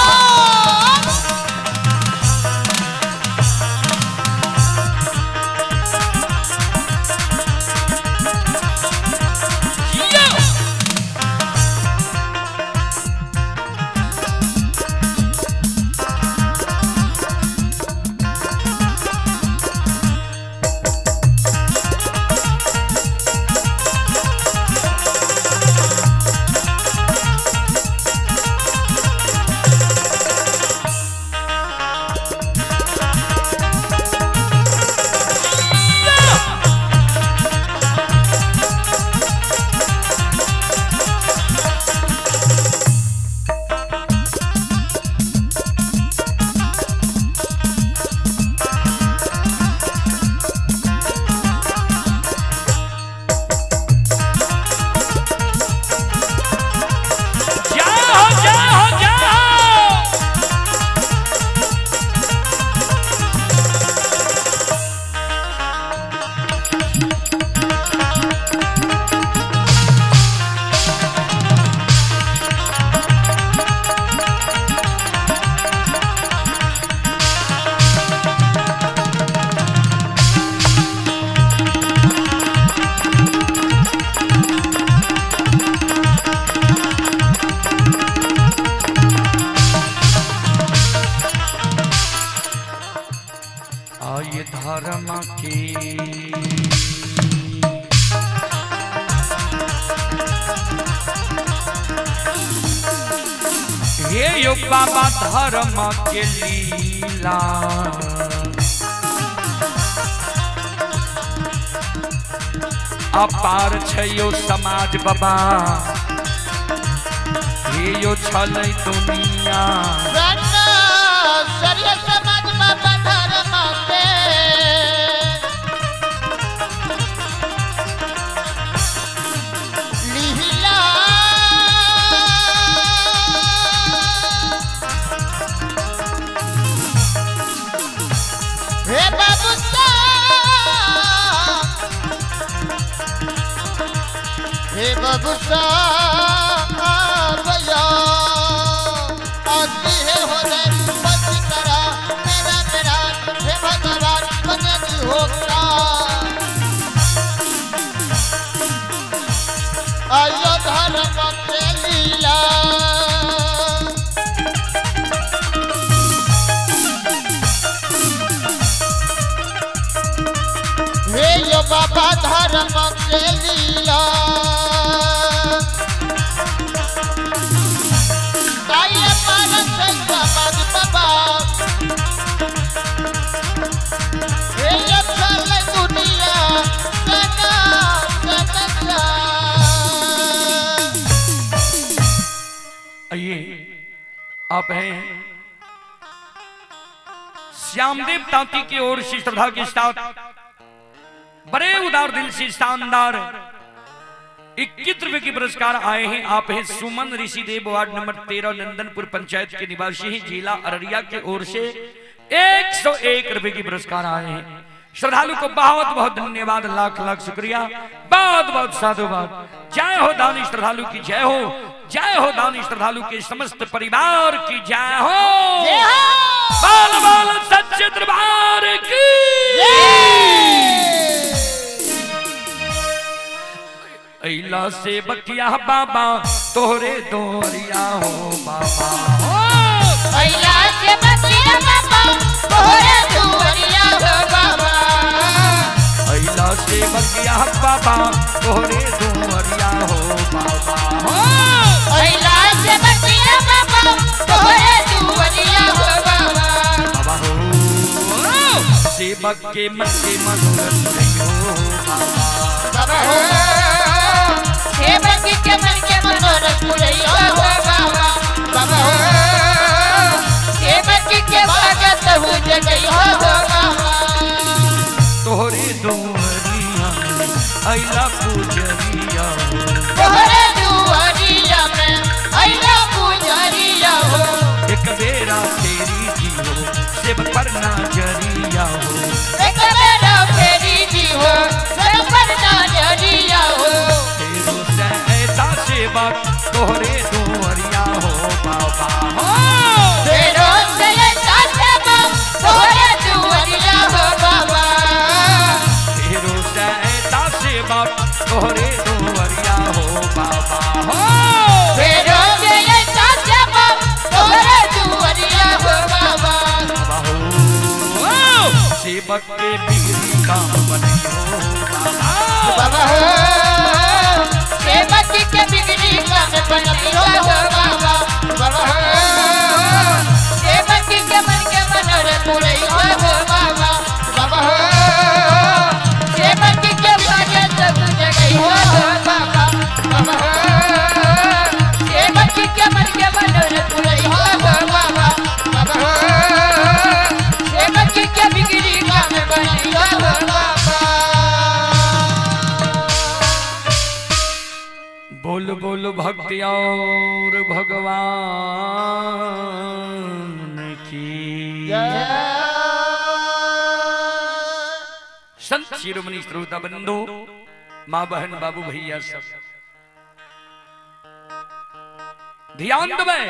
जय हो, जय हो, जय हो। आय धर्म के हे यो बाबा धर्म के लीला, अपार छै यो समाज बाबा, हे यो छलै दुनिया। सना सरिय समाज बाबा धर्म के लीला। हे बाबू साहब, हे बाबू साहब या आती है हो रे बस करा मेरा मेरा, हे भगवान मदद होता। आयो धर्म के लीला। हे यो बाबा धर्म के लीला। ताई पारस समाज बाबा, हे यो चल दुनिया सना सना। आइए आप हैं श्यामदेव तांती की ओर से श्रद्धा के साथ बड़े उदार दिल से शानदार 21 रुपए के पुरस्कार आए हैं। आप हैं सुमन ऋषिदेव, वार्ड नंबर 13, नंदनपुर पंचायत के निवासी हैं, जिला अररिया के ओर से 101 रुपए के पुरस्कार आए हैं। श्रद्धालु को बहुत बहुत धन्यवाद, लाख लाख शुक्रिया, बहुत बहुत साधुवाद। जय हो दानी श्रद्धालु की जय हो, जय हो दानी श्रद्धालु के समस्त परिवार की जय हो। जय हो। बाल बाल सच्चे दरबार की। अइला से बकिया बाबा तोहरे दोरिया हो बाबा हो। अइला से बकिया बाबा तोहरे दोरिया हो बाबा। अइला से बकिया बाबा तोहरे दोरिया हो बाबा हो। अइला से बकिया बाबा तोहरे दोरिया हो बाबा। बाबा हो सेवक के मन के मनोरथ हो बाबा। बाबा हो सेवक के मन के मनोरथ हो बाबा। बाबा हो, सेवक के भगत हो जगई हो बाबा। तोहरे दुआरिया अइला पुजरिया हो। तोहरे दुआरिया में अइला पुजरिया हो। एक बेरा तेरी जी हो सेवक पर नजरिया हो। एक बेरा फेरी जी हो सेवक पर नजरिया हो। तेरो सैता सेवक तोहरे दुआरिया हो बाबा हो। तेरो सैता सेवक तोहरे दुआरिया हो बाबा। तेरो सैता सेवक तोहरे दुआरिया हो बाबा हो। तेरो सैता सेवक तोहरे दुआरिया हो बाबा। बाबा हो, सेवक के बिगड़ी काम बनई हो बाबा। बाबा हो, सेवक के बिगड़ी काम बनई हो बाबा। बाबा हो, सेवक के मन के मनोरथ पुरई हो बाबा। बाबा हो, सेवक के भगत जगई हो बाबा। बाबा हो, सेवक के मन के मनोरथ पुरई हो बाबा। बाबा हो, सेवक के बिगड़ी काम बनई हो बाबा। बोल बोल भक्ति और भगवान की। संत शिरोमणि श्रोता बंधु, माँ बहन बाबू भैया सब ध्यान दबे।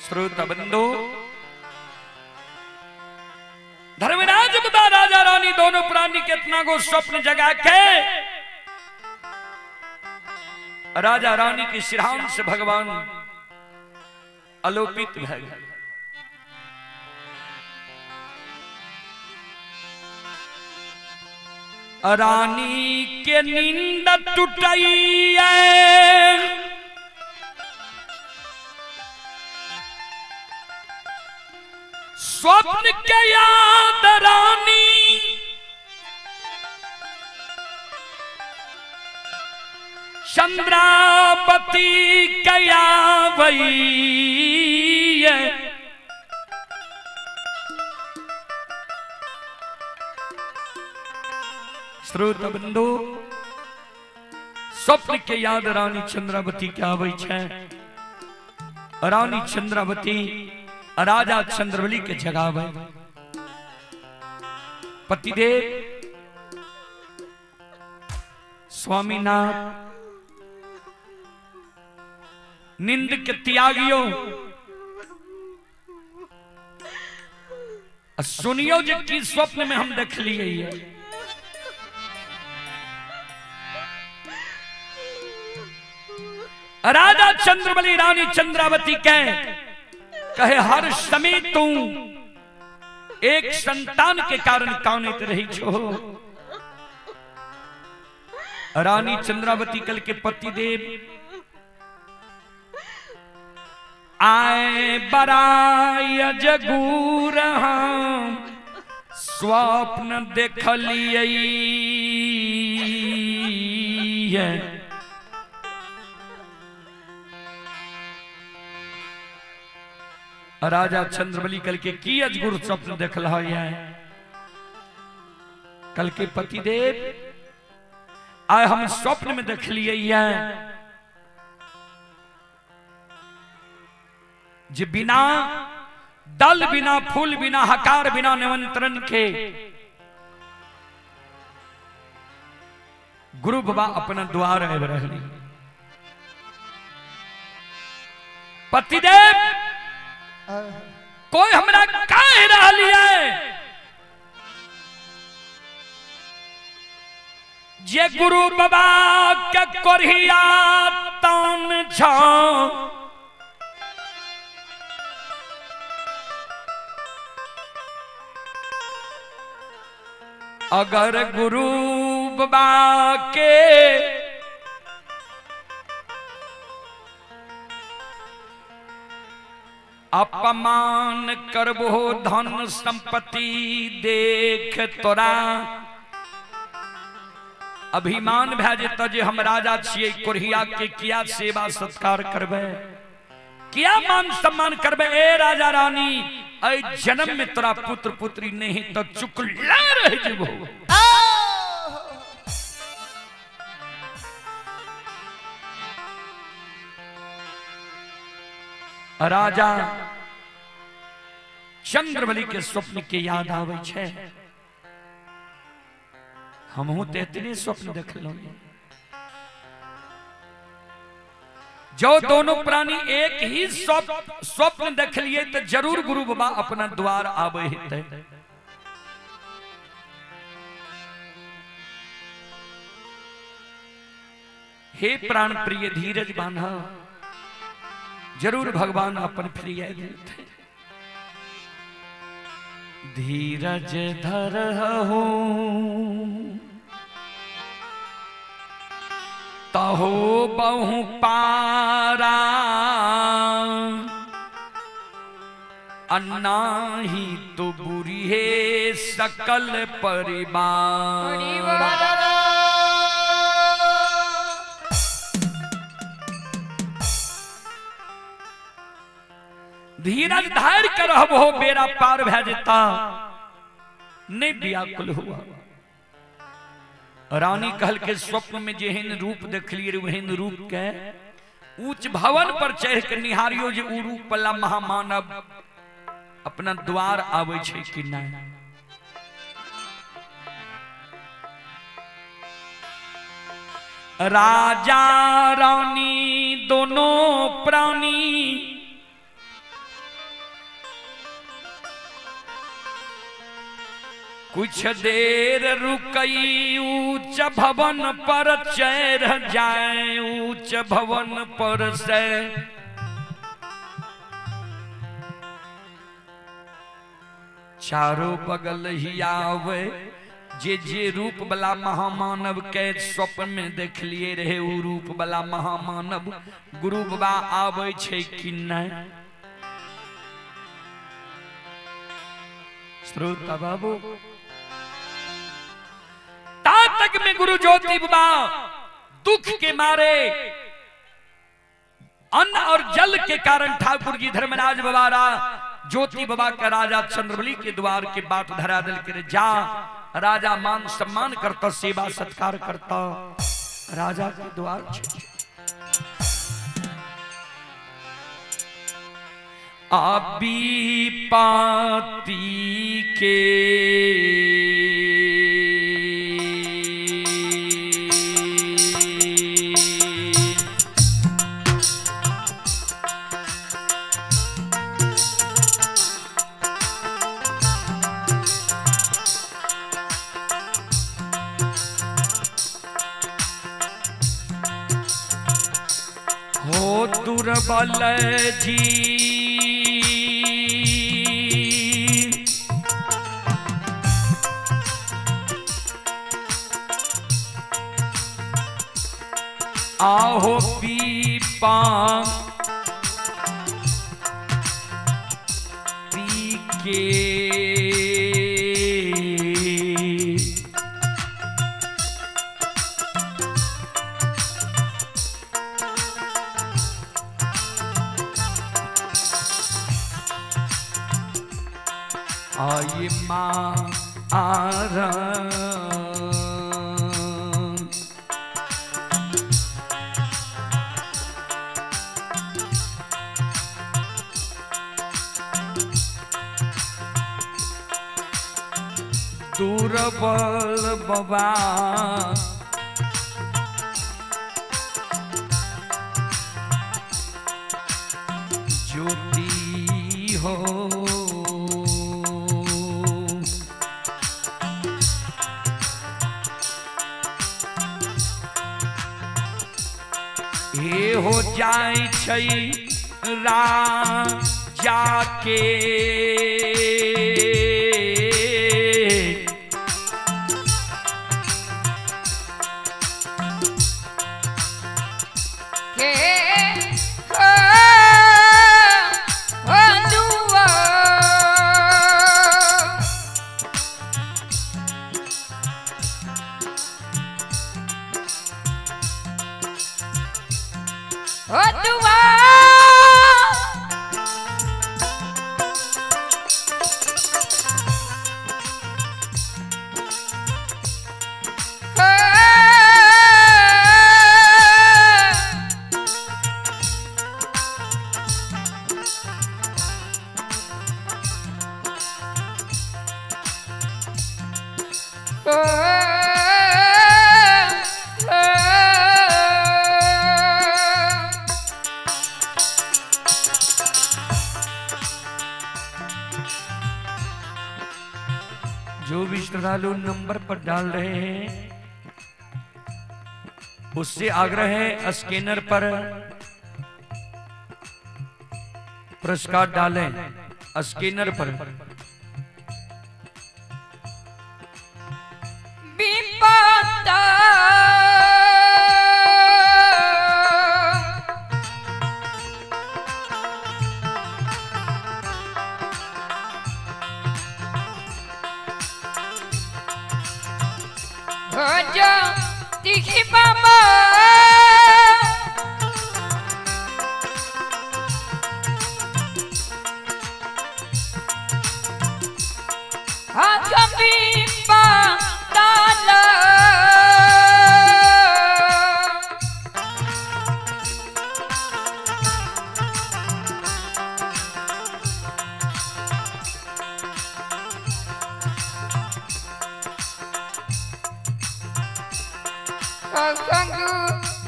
श्रोता बंधु, धर्मराज बाबा राजा रानी दोनों प्राणी कितना को स्वप्न जगा के राजा रानी के सिरहान से भगवान अलोपित भय गए। रानी के नींद टूटई है, स्वप्न के याद रानी चंद्रावती कया वही। श्रोत बंधु, स्वप्न के याद रानी चंद्रावती के आबै छै। रानी चंद्रावती राजा चंद्रबली के जगावे। पतिदेव स्वामीनाथ निंद के त्यागियो, सुनियो जे की स्वप्न में हम देख लिए। राजा चंद्रबली रानी चंद्रावती कहे कहे हर समय तू एक संतान के कारण कानित रही छो। रानी चंद्रावती कल के पतिदेव आए बराय जगूर हम स्वप्न देखलिए। राजा चंद्रबली कल के की अजगुर स्वप्न देखल है। कल के पतिदेव आए हम स्वप्न में देख लिए जे बिना दल बिना फूल बिना हकार बिना निमंत्रण के गुरु बाबा अपना द्वार आबि रहली। पतिदेव कोई हमरा काहे रहली है जे गुरु बाबा के कोरिया तान छा अगर गुरु बाबा के अपमान करबो धन संपत्ति देख तोरा अभिमान भए जेतऽ जे हम राजा छियै, कोढ़िया के किया सेवा सत्कार करबै, किया मान सम्मान करबै। ए राजा रानी, एहि जन्म में तोरा पुत्र पुत्री नहीं तो चुकला रह जेबो। राजा चंद्रबली के स्वप्न के याद आवे छै, हमहू तो इतने स्वप्न देखलहुं। जो दोनों प्राणी एक ही स्वप्न देखलिए तो जरूर गुरु बाबा अपना द्वार आवे हेतै। हे प्राण प्रिय धीरज बांधा, जरूर भगवान अपन प्रिय देते। धीरज धर हो तहो बहु पारा, अन्ना ही तो बुरी है सकल परिवार। धीरज धर कर रहबो बेड़ा पार भए जेता, नहीं व्याकुल हुआ। रानी कहल के स्वप्न में जेहन रूप देखलिए वहन रूप के ऊंच भवन पर चढ़ के निहारियो जे ऊ रूप वाला महामानव अपना द्वार आवे छै कि नहीं। राजा रानी दोनों प्राणी कुछ देर रुकई ऊंच भवन पर चढ़ जाए, ऊंच भवन पर से चारों बगल ही आवे। जे जे रूप वाला महामानव के स्वप्न में देख लिए रहे ऊ रूप वाला महामानव गुरु बाबा आवे छै कि नहीं। श्रोता बाबू, तक में गुरु ज्योति बाबा दुख के मारे अन्न और जल के कारण ठाकुर जी धर्मराज बाबा ज्योति बाबा का राजा चंद्रबली के द्वार के बाट धरा दिल के जा राजा मान सम्मान करता, सेवा सत्कार करता, राजा के द्वार आबी पाती के हो दुर्बल जी आहो पीपा पी के आई माँ आरा दुर्बल बाबा ज्योति हो हे हो जाय छै राजा के हो दुआ जो भी श्रद्धालु नंबर पर डाल रहे हैं उससे आग्रह है स्कैनर पर पुरस्कार डालें, स्कैनर पर। विपदा भज दिखी बाबा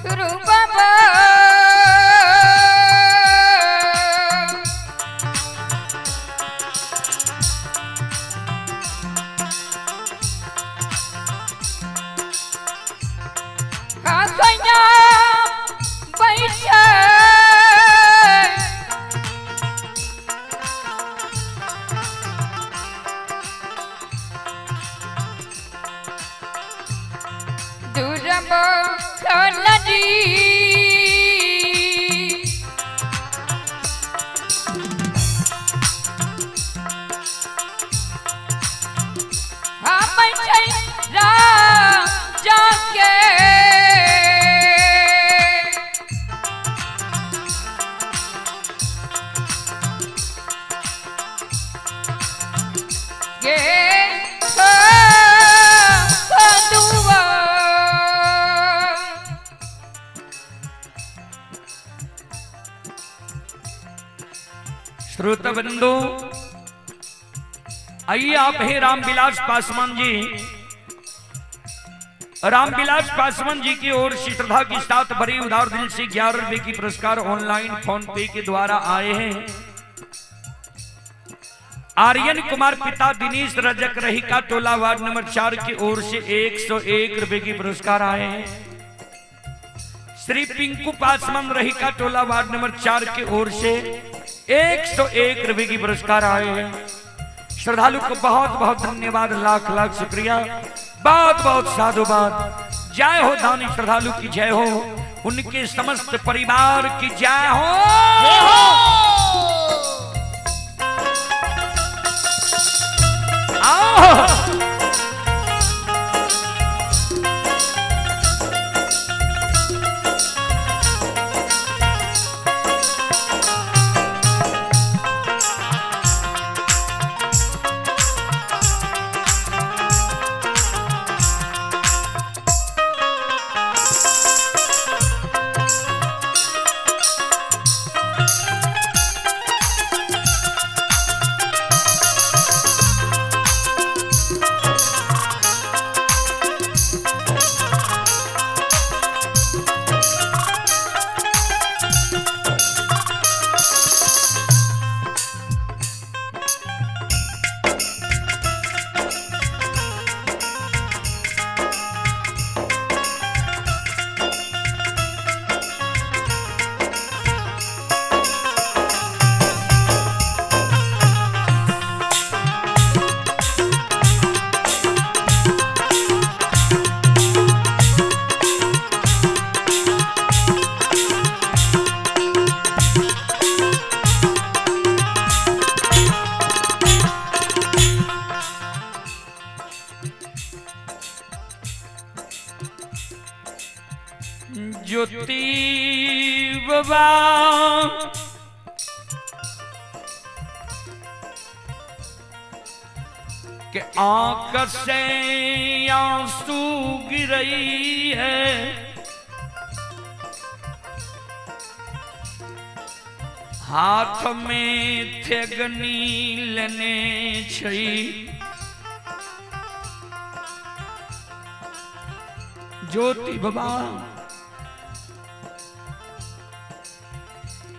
गुरु बाबा काकया बैठे दुर्लभ नदी हम छै राजा के के दुआ श्रोता बंधु, आइए आप हैं रामविलास पासवान जी। रामविलास पासवान जी की ओर से श्रद्धा के साथ बड़ी उदार दिल से 11 रुपए की पुरस्कार ऑनलाइन फोन पे के द्वारा आए हैं। आर्यन कुमार पिता दिनेश रजक रहिका टोला वार्ड नंबर 4 की ओर से 101 रुपए की पुरस्कार आए हैं। श्री पिंकू पासवान रहिका टोला वार्ड नंबर 4 की ओर से 101 रुपए की पुरस्कार आए हैं। श्रद्धालु को बहुत बहुत धन्यवाद, लाख लाख शुक्रिया, बहुत बहुत साधुवाद। जय हो दानी श्रद्धालु की जय हो, उनके समस्त परिवार की जय हो। आओ बाबा के आंख से आंसू गिरई है, हाथ में थेगनी लेने छई, ज्योति बाबा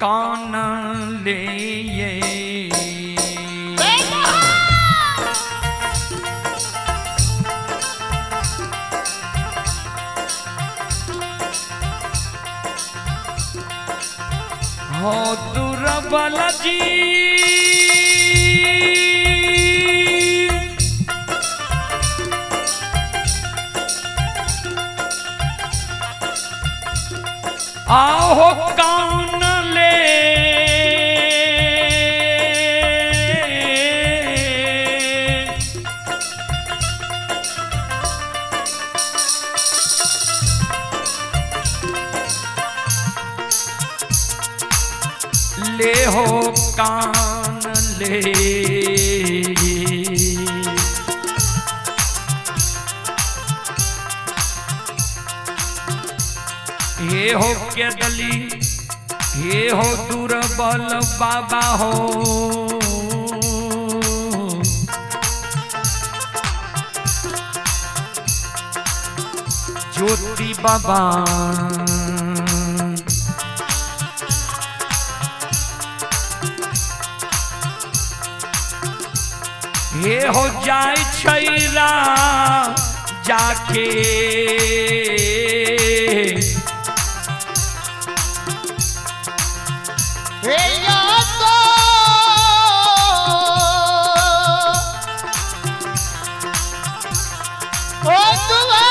कान ले ये। हो दुर्बल जी आहो कान ले ले हो कान ले। हे हो के दली, हे हो दुर्बल बाबा हो, ज्योति बाबा हे हो जाय छैरा जाके। हे या तो ओ दुआ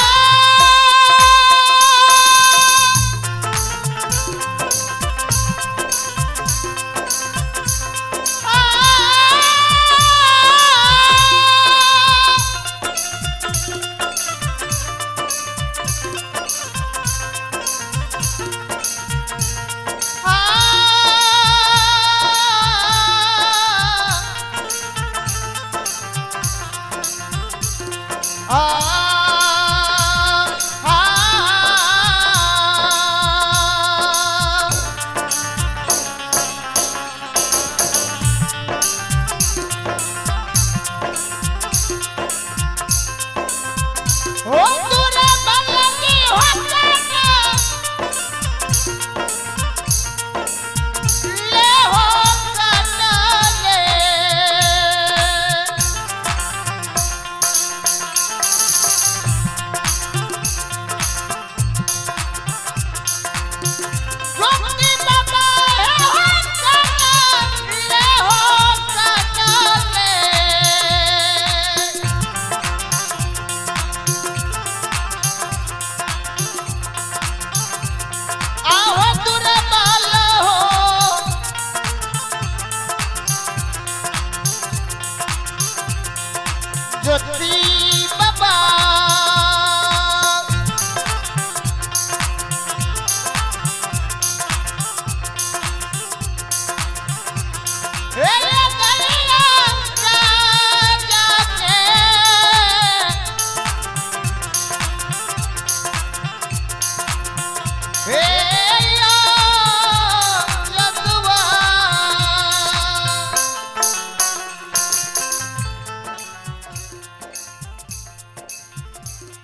ज्योति बाबा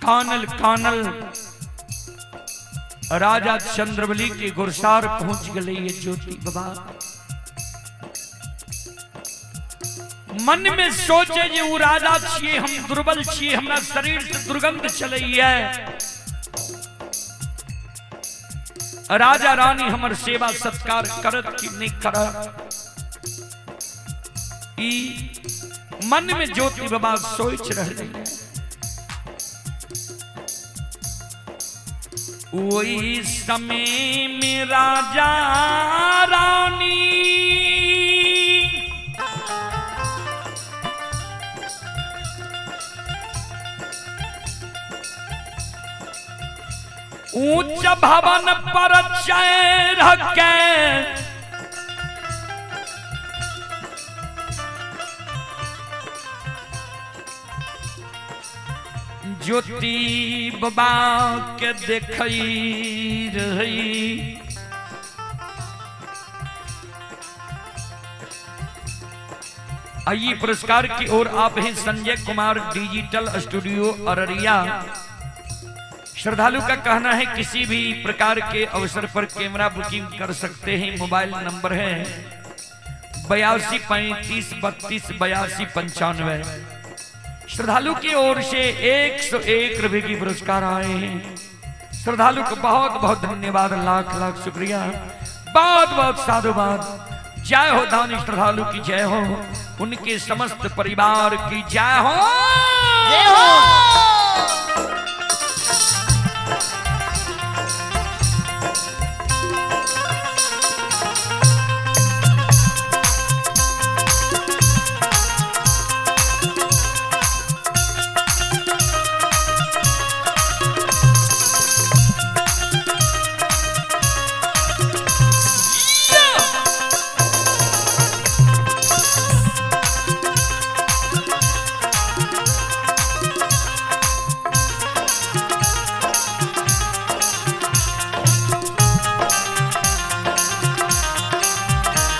कानल कानल राजा चंद्रबली के गुरसार पहुंच गए ये ज्योति बाबा। मन में सोचे जे उ राजा छिए, हम दुर्बल छिए, हमरा शरीर से दुर्गंध चलैया, राजा रानी हमर सेवा सत्कार करत कि नहीं करत, ई मन में ज्योति बाबा सोच रहे। वही समय में राजा रानी ऊंच भवन पर चढ़ के ज्योति बाबा के देखई रही। आइए पुरस्कार की ओर आप हैं संजय कुमार, डिजिटल स्टूडियो अररिया। श्रद्धालु का कहना है किसी भी प्रकार के अवसर पर कैमरा बुकिंग कर सकते हैं। मोबाइल नंबर है 82 35 32 82 95। श्रद्धालु की ओर से 101 रुपए की पुरस्कार आए हैं। श्रद्धालु को बहुत बहुत धन्यवाद, लाख लाख शुक्रिया, बहुत बहुत साधुवाद। जय हो दानी श्रद्धालु की जय हो, उनके समस्त परिवार की जय हो। जय हो।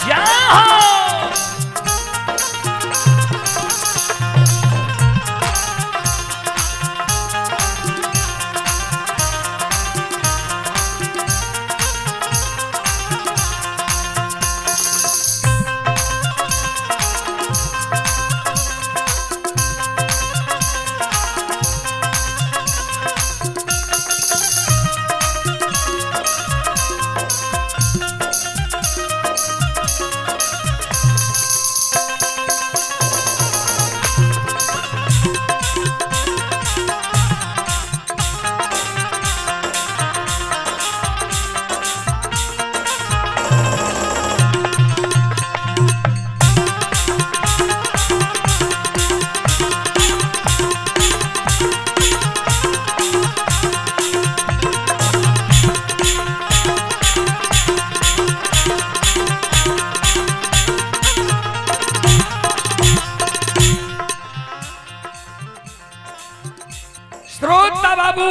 जय हो। श्रोता बाबू,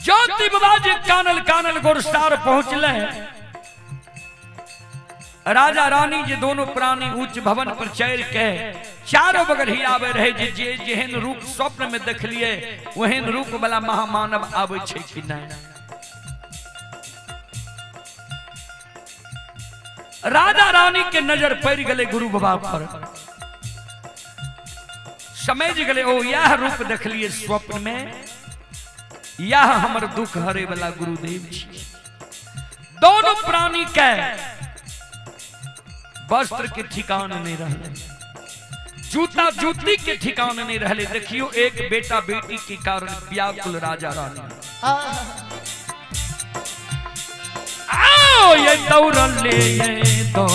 ज्योति बाबा जी कानल कानल गुरसार पहुंचले। राजा रानी जे दोनों प्राणी उच्च भवन पर चढ़ के चारों बगल ही आवे रहे। जे जे जेहन रूप स्वप्न में देख लिए ओहन रूप वाला महामानव आवे छै कि नहीं। राजा रानी के नजर पड़ गए गुरु बाबा पर, समझ गए ओ यह रूप देख लिए स्वप्न में, यह हमर दुख हरे वाला गुरुदेव छी। दोनों प्राणी के वस्त्र के ठिकान नहीं रहले, जूता जूती के ठिकान नहीं रहले। देखियो एक बेटा बेटी के कारण व्याकुल राजा रानी। आओ ये दौड़ले ये दो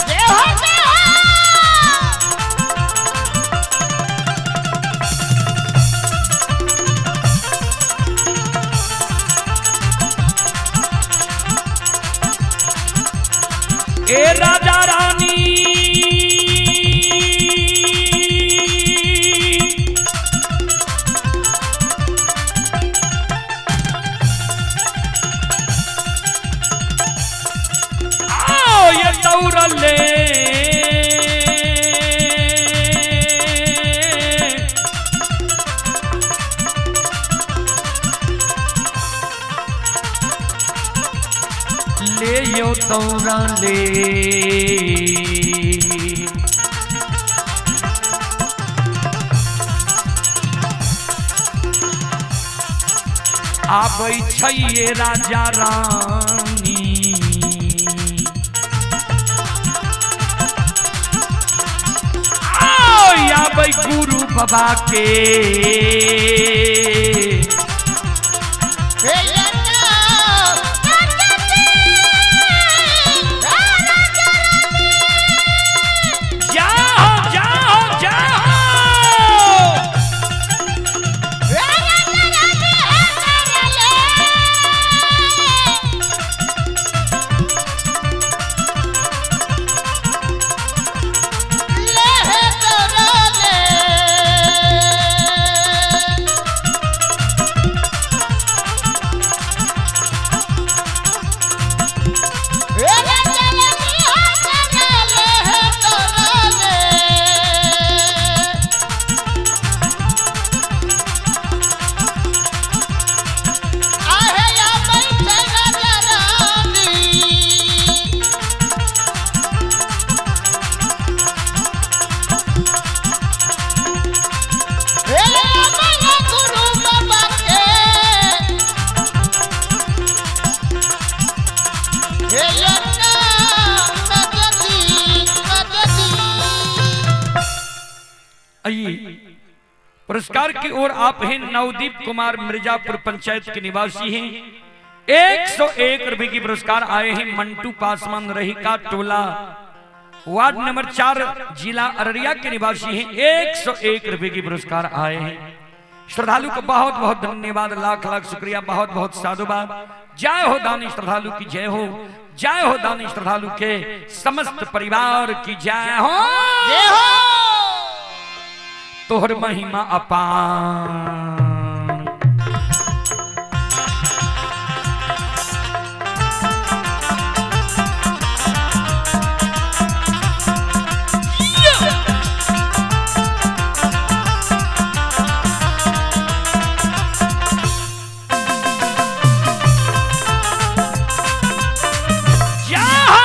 जय हो जय हो। ए राजा रानी आओ ये दौड़ले ले यो दौड़ले। आबै छै राजा रानी, आओ आबै गुरु बाबा के। जाओ जाओ जाओ। आइए पुरस्कार की ओर आप हैं नवदीप कुमार मिर्जापुर पंचायत के निवासी हैं। 101 रुपए की पुरस्कार आए हैं मंटू पासवान रहिका टोला वार्ड नंबर 4 जिला अररिया के निवासी हैं। 101 रुपए की पुरस्कार आए हैं। श्रद्धालु को बहुत बहुत धन्यवाद, लाख लाख शुक्रिया, बहुत बहुत साधुवाद। जय हो दानी श्रद्धालु की जय हो, जय हो दानी श्रद्धालु के समस्त परिवार की जय हो, जय हो। तोहर महिमा अपार। जय हो।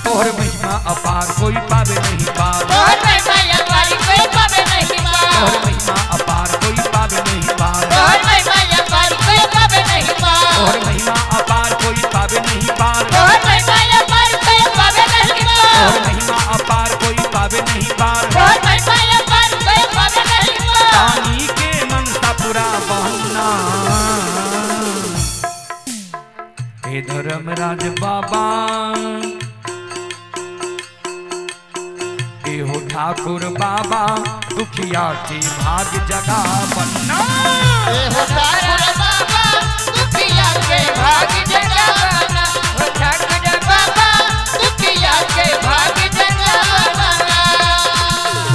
तोहर महिमा अपार कोई पावे नहीं पार, तोहर महिमा अपार कोई पावे नहीं पार, तोहर महिमा अपार कोई पावे नहीं पार, तोहर महिमा अपार कोई पावे नहीं पार, तोहर महिमा अपार कोई पावे नहीं पार, तोहर महिमा अपार कोई पावे नहीं पार, तोहर महिमा अपार कोई पावे नहीं पार, तोहर महिमा अपार कोई पावे नहीं पार। दानी के मनसा पूरा बहना। हे धर्मराज बाबा, हे हो ठाकुर बाबा, दुखिया के भाग जगा बन्ना। हे हो ठाकुर बाबा, दुखिया के भाग जगावना। हो ठाकुर बाबा, दुखिया के भाग जगावना।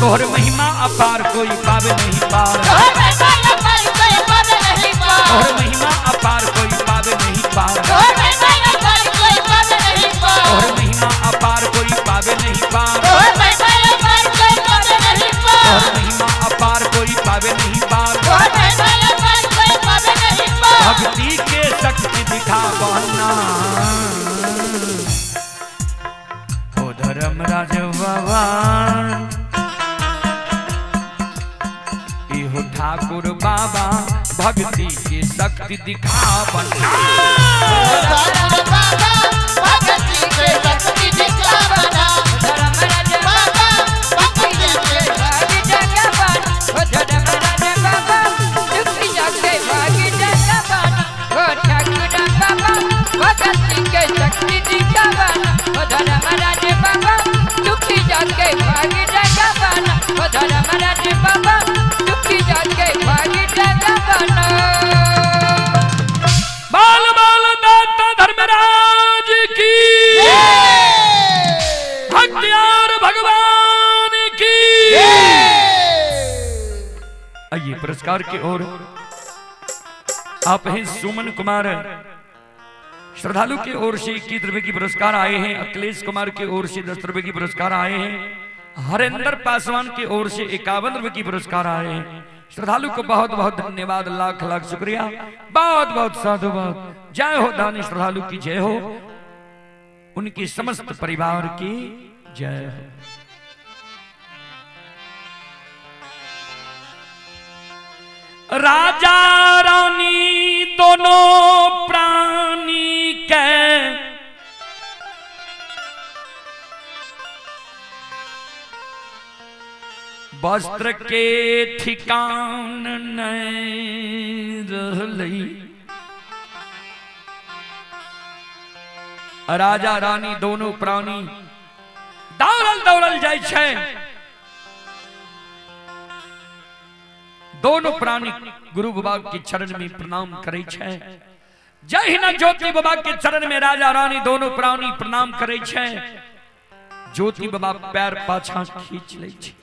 तोहर महिमा अपार कोई पावे नहीं पार, तोहर महिमा अपार कोई पावे नहीं पार, तोहर महिमा अपार कोई पावे नहीं पार, तोहर महिमा अपार कोई पावे नहीं पार, तोहर महिमा अपार कोई पावे नहीं पार, तोहर महिमा अपार कोई पावे नहीं पार, तोहर महिमा अपार कोई पावे नहीं पार, तोहर महिमा अपार कोई पावे नहीं पार। भक्ति के शक्ति दिखा बहना। ओ धर्मराज बाबा, इहो ठाकुर बाबा, भक्ति के शक्ति दिखा बन्ना। ठाकुर बाबा, भक्ति के शक्ति दिखावना। धर्मराज बाबा, भक्ति के भाग जगावना। ओ धर्मराज बाबा, दुखिया के भाग जगावना। ओ ठाकुर बाबा, भक्ति के शक्ति दिखावना। ओ धर्मराज बाबा, दुखिया के भाग जगावना। ओ धर्मराज बाबा, दुखिया के भाग जगावना। बाल बाल दाता धर्मराज की, भक्तियार भगवान की। आइए पुरस्कार की ओर आप हैं सुमन कुमार श्रद्धालु की ओर से 21 रुपए की पुरस्कार आए हैं। अखिलेश कुमार की ओर से 10 रुपए की पुरस्कार आए हैं। हरेंद्र पासवान की ओर से 51 रुपए की पुरस्कार आए हैं। श्रद्धालु को बहुत बहुत धन्यवाद, लाख लाख शुक्रिया, बहुत बहुत साधुवाद। जय हो दानी श्रद्धालु की जय हो, उनकी समस्त परिवार की जय हो। राजा रानी दोनों प्राणी के वस्त्र के ठिकान नहीं रहलई। राजा रानी दोनों प्राणी दौड़ल दौड़ल जाइ छै। दोनों प्राणी गुरु बाबा के चरण में प्रणाम करे छै। जहिना ज्योति बाबा के चरण में राजा रानी दोनों प्राणी प्रणाम करे छै, ज्योति बाबा पैर पाछा खींच लै छै,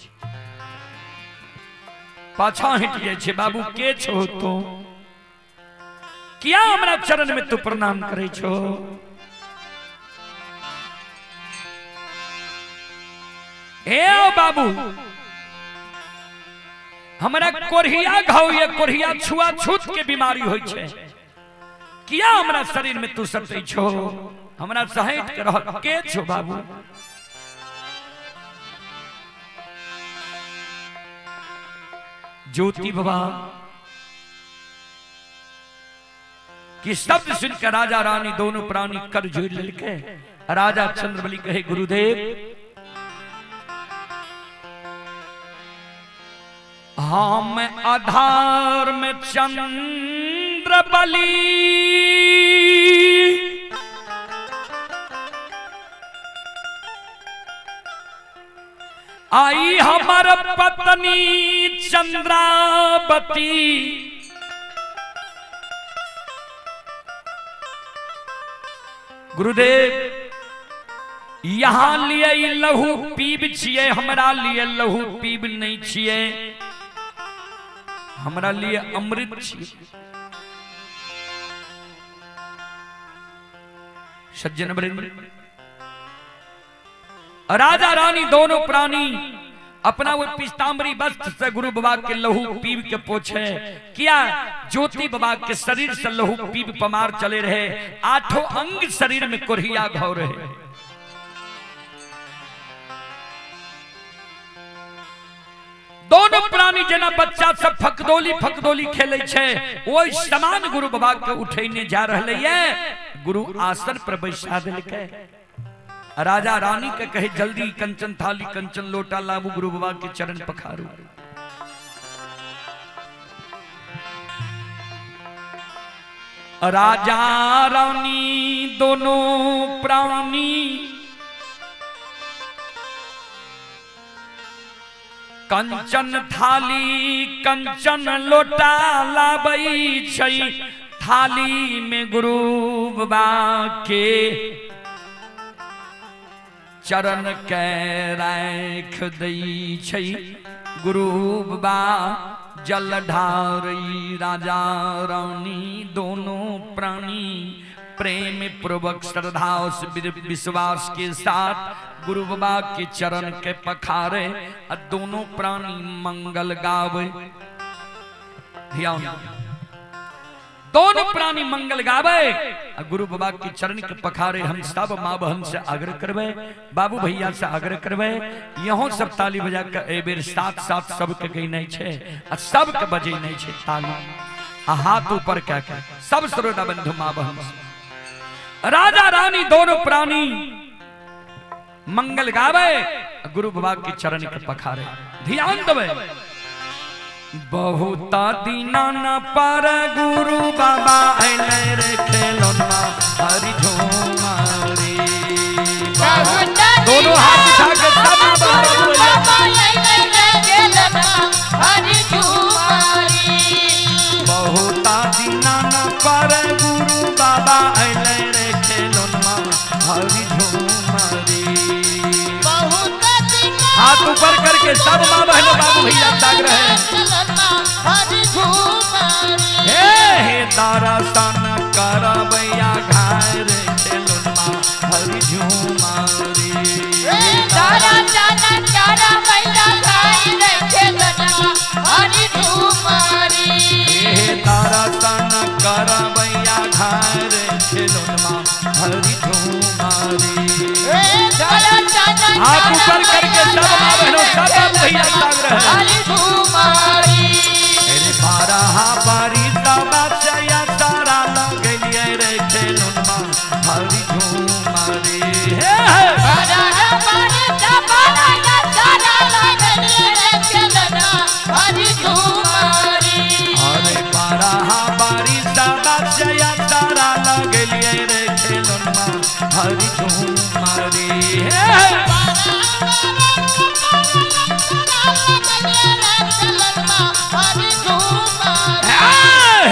पाछा हट जाइ छै। बाबू के छो तो, किया हमरा चरण में तू प्रणाम करे छो? ए बाबू, हमरा कोढ़िया घाव या कोढ़िया छुआ छूत के बीमारी होई छै, किया हमरा शरीर में तू सटै छो? हमरा सहेट के रह के छो बाबू? ज्योति बाबा कि शब्द सुनकर राजा रानी दोनों प्राणी कर जोड़ लेलकै। राजा चंद्रबली कहे गुरुदेव हम आधार में चंद्रबली आई हमार पत्नी चंद्रावती गुरुदेव यहाँ लिए लहू पीब छिए, हमरा लिए लहू पीब नहीं छिए, हमरा लिए अमृत छिए। सज्जन वृंद, राजा रानी दोनों प्राणी अपना वो पीताम्बरी वस्त्र से गुरु बाबा के लहू पीब के पोछे किया। ज्योति बाबा के शरीर से लहू पीब पमार चले रहे, आठों अंग शरीर में कोरिया घाव रहे। दोनों प्राणी जना बच्चा सब फकदोली फकदोली खेले छे, ओहि समान गुरु बाबा के उठेने जा रहले ये। गुरु आसन पर बैसा देलकै। राजा रानी के कहे जल्दी कंचन थाली कंचन लोटा लाबू, गुरु बाबा के चरण पखारू। राजा रानी दोनों प्राणी कंचन थाली कंचन लोटा लाबै छै, थाली में गुरु बाबा के चरण के राख दै छै। गुरु बाबा जल ढारई, राजा रानी दोनों प्राणी प्रेम पूर्वक श्रद्धा और विश्वास के साथ गुरु बाबा के चरण के पखारे और दोनों प्राणी मंगल गावे। ध्यान, दोनों प्राणी मंगल गावे और गुरु बाबा के चरण के पखारे। हम सब माँ बहन से आग्रह करवे, बाबू भैया से आग्रह करवे, यहाँ सब ताली बजा के ए बेर साथ साथ सबके गई नहीं छे और सबके बजे नहीं छे ताली, हाथ ऊपर क्या क्या सब श्रोता बंधु माँ बहन से। राजा रानी दोनों प्राणी मंगल गावे, गुरु बाबा के चरण के पखारे। ध्यान दवे, बहुत दीना न पर गुरु बाबा अइले रे खेलौना हरि झूमारी। दोनों हाथ उठा के सब बाबा अइले रे खेलौना हरि झूमारी। बहुत दीना न पर गुरु बाबा अइले रे खेलौना हरि झूमारी। हाथ ऊपर करके सब माँ बहनों बाबू भैया जाग रहे हैं। हे हे तारा सन करबैया घाय रे खेलौना हरि झूमारी। तारा सन करबैया घाय रे खेलौना हरि झूमारी। हे तारा सन करबैया घाय रे खेलौना हरि झूमारी। हाथ ऊपर करके सब माँ बहनों सब बाबू भैया जाग रहे हैं। अरे बारह बारी बच्चा तारा लगलिए रे खेलौना हरि झूमारी। अरे बारह बारी बच्चा तारा लगलिए रे खेलौना हरि झूमारी।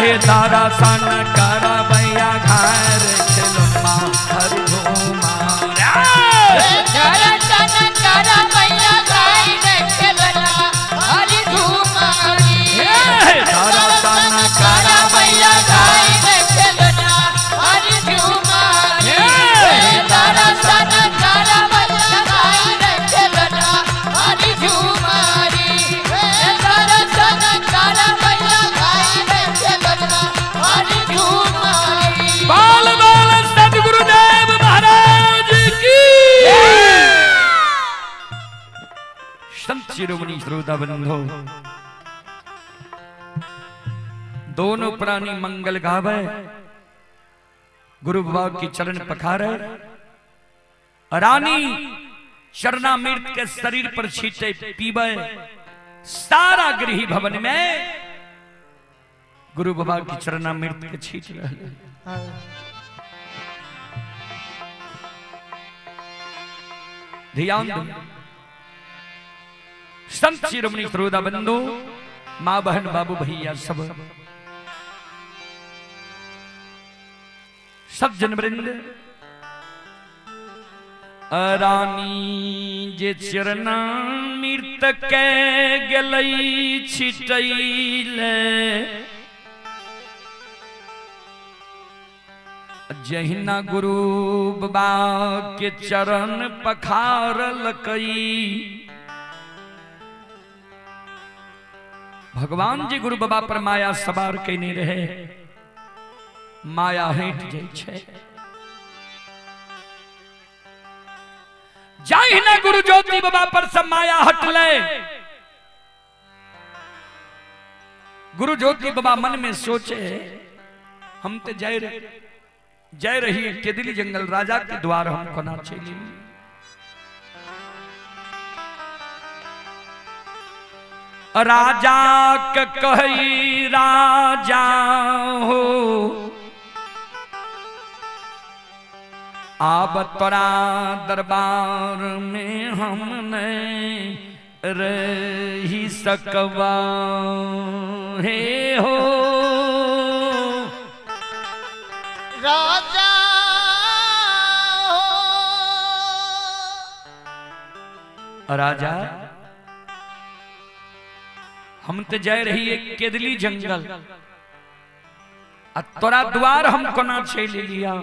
हे तारा सन करबैया घाय खेलौना हरि झूमारी। तारा सन करबैया घाय खेलौना हरि झूमारी। तारा सन करबैया घाय खेलौना हरि झूमारी। तारा सन करबैया घाय खेलौना हरि झूमारी। तारा सन करबैया घाय खेलौना हरि झूमारी। बाल बाल सतगुरुदेव महाराज की। संत शिरोमणि श्रोता बंधो, दोनों प्राणी मंगल गावे गुरु बाबा के चरण पखारे, रानी चरणामृत के शरीर पर छीटे पीबे, सारा गृह भवन में गुरु बाबा के चरणामृत के छीट रहे। ध्यान दो संत शिरोमणि श्रोता बंधु, माँ बहन बाबू भैया सब सज्जन वृंद, रानी जे चरणामृत के गेलई छिटैले, जहिना गुरु बाबा के चरण पखारलकई, भगवान जी गुरु बाबा पर माया सवार केने रहे, माया हटि जाइ छै। जहिना गुरु ज्योति बाबा पर सब माया हटले, गुरु ज्योति बाबा मन में सोचे हम तो जय रही केदली जंगल राजा के द्वार हम कोना चली। राजा के कही राजा हो, आब तोरा दरबार में हम नहीं रही सकवा हे हो। राजा हो, राजा हम तो जाय रही केदली जंगल, आ तोरा द्वार हम कोना चलि लिया,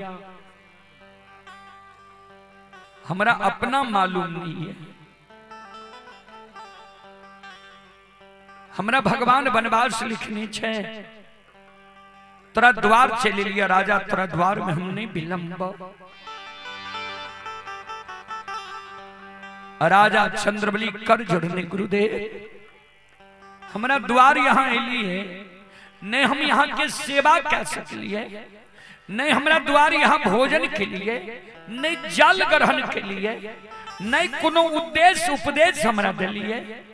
हमरा अपना मालूम नहीं है, हमरा भगवान वनवास लिखने छे, तोरा द्वार चलि लिया राजा, तोरा द्वार में हम नहीं विलंब। राजा चंद्रबली कर जोड़ने गुरुदेव, हमरा द्वार यहाँ एली है, नहीं हम यहाँ के सेवा कर सकलिए, नहीं हमरा द्वार यहाँ भोजन के लिए, नहीं जल ग्रहण के लिए, नहीं कोनो उद्देश्य उपदेश हमरा दिलिए,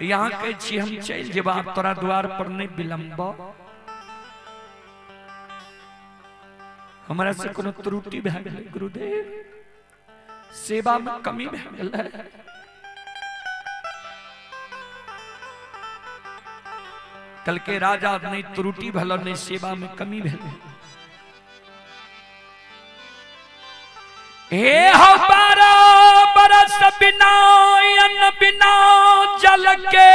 यहाँ कहै छी हम चलि जेबा, तोरा द्वार पर नहीं विलंब, हमरा से कोनो त्रुटि भए गेलै गुरुदेव, सेवा में कमी भए गेलै। कल के राजा नहीं त्रुटि भल, नहीं सेवा में कमी भेलै। हे हो 12 बरस बिना अन्न बिना जल के,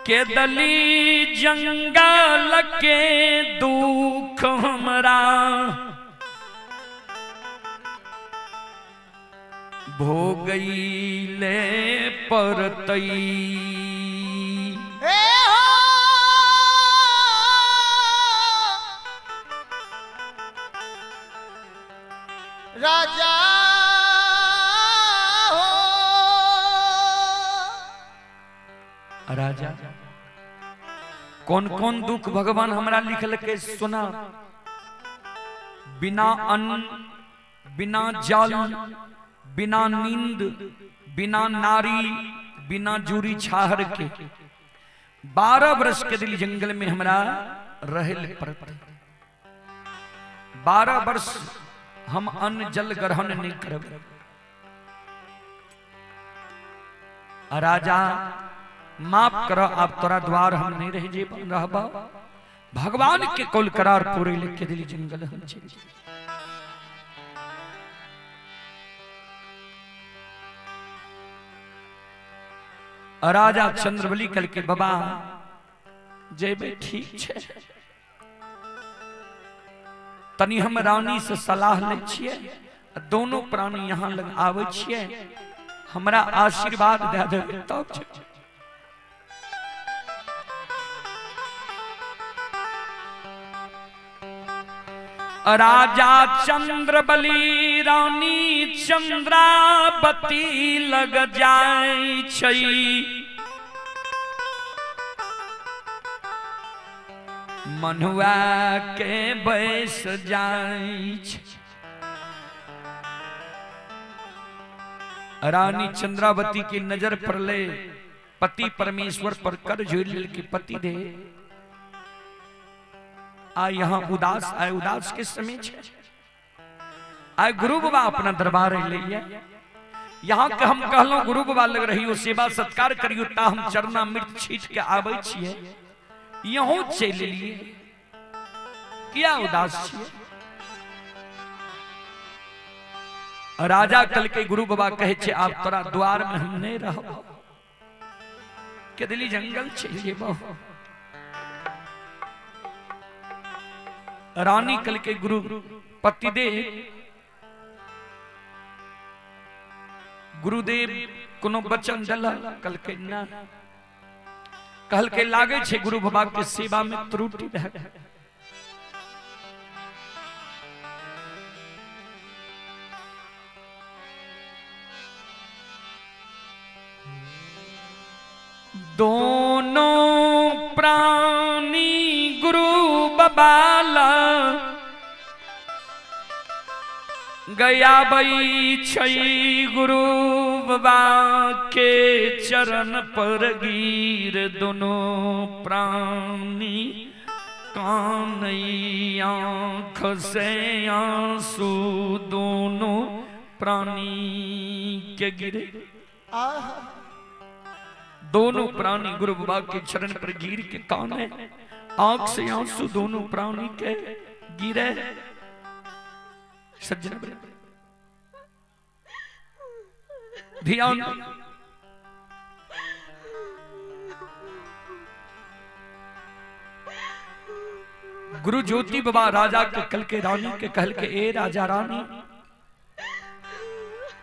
केदली जंगल के दुख हमरा भोगैले परतई। ए हो राजा हो, राजा कौन कौन दुख भगवान हमरा लिखलकै सुना, बिना अन्न बिना जल बिना नींद बिना नारी बिना जूरी छाहर के 12 वर्ष के दिल जंगल में हमरा रहल पड़त। 12 वर्ष हम अन्न जल ग्रहण नहीं करब। राजा माफ करो, आप तोरा द्वार हम नहीं रह जे रहबा, भगवान के कुल करार पूरे लिख के दिल जंगल हम चल। राजा चंद्रबली कल के बाबा जेबे ठीक छे, तनी हम रानी से सलाह लै छियै, दोनों प्राणी यहाँ लग आबै छियै, हमरा आशीर्वाद दे देबै तब छै। राजा चंद्रबली रानी चंद्रावती लग जाय छै। मनुआ के बैस जाय छै। रानी चंद्रावती की नजर पड़ले पति परमेश्वर पर, कर जोड़ लेल के पति दे आ यहाँ उदास आए, उदास के समय छे। आए गुरु बाबा अपना दरबार अइलैया। यहाँ के हम कहलहुँ गुरु बाबा लग रहियो, सेवा सत्कार करियो, ता हम चरणामृत छीट के आबै छियै। यहों चलि एलियै, किया उदास छियै? राजा कल के गुरु बाबा कहै छै आब तोरा द्वार में हम नहीं रहब, के दिली जंगल चलि जेबौ। रानी कल के गुरु पतिदेव गुरुदेव कोनो वचन देलक? कल के ना। कहल के लागे छै गुरु बाबा के सेवा में त्रुटि भए गेल। दोनों प्राणी गुरु बाबा गया बई छई गुरु बाबा के चरण पर गिर दोनों प्राणी कानई आँख से आंसू दोनों प्राणी के गिरे। दोनों प्राणी गुरु बाबा के चरण पर गिर के काने आंख से आंसू दोनों प्राणी के गिरे। सज्जन ध्यान, गुरु ज्योति बाबा राजा के कल के रानी के कहल के ए राजा रानी,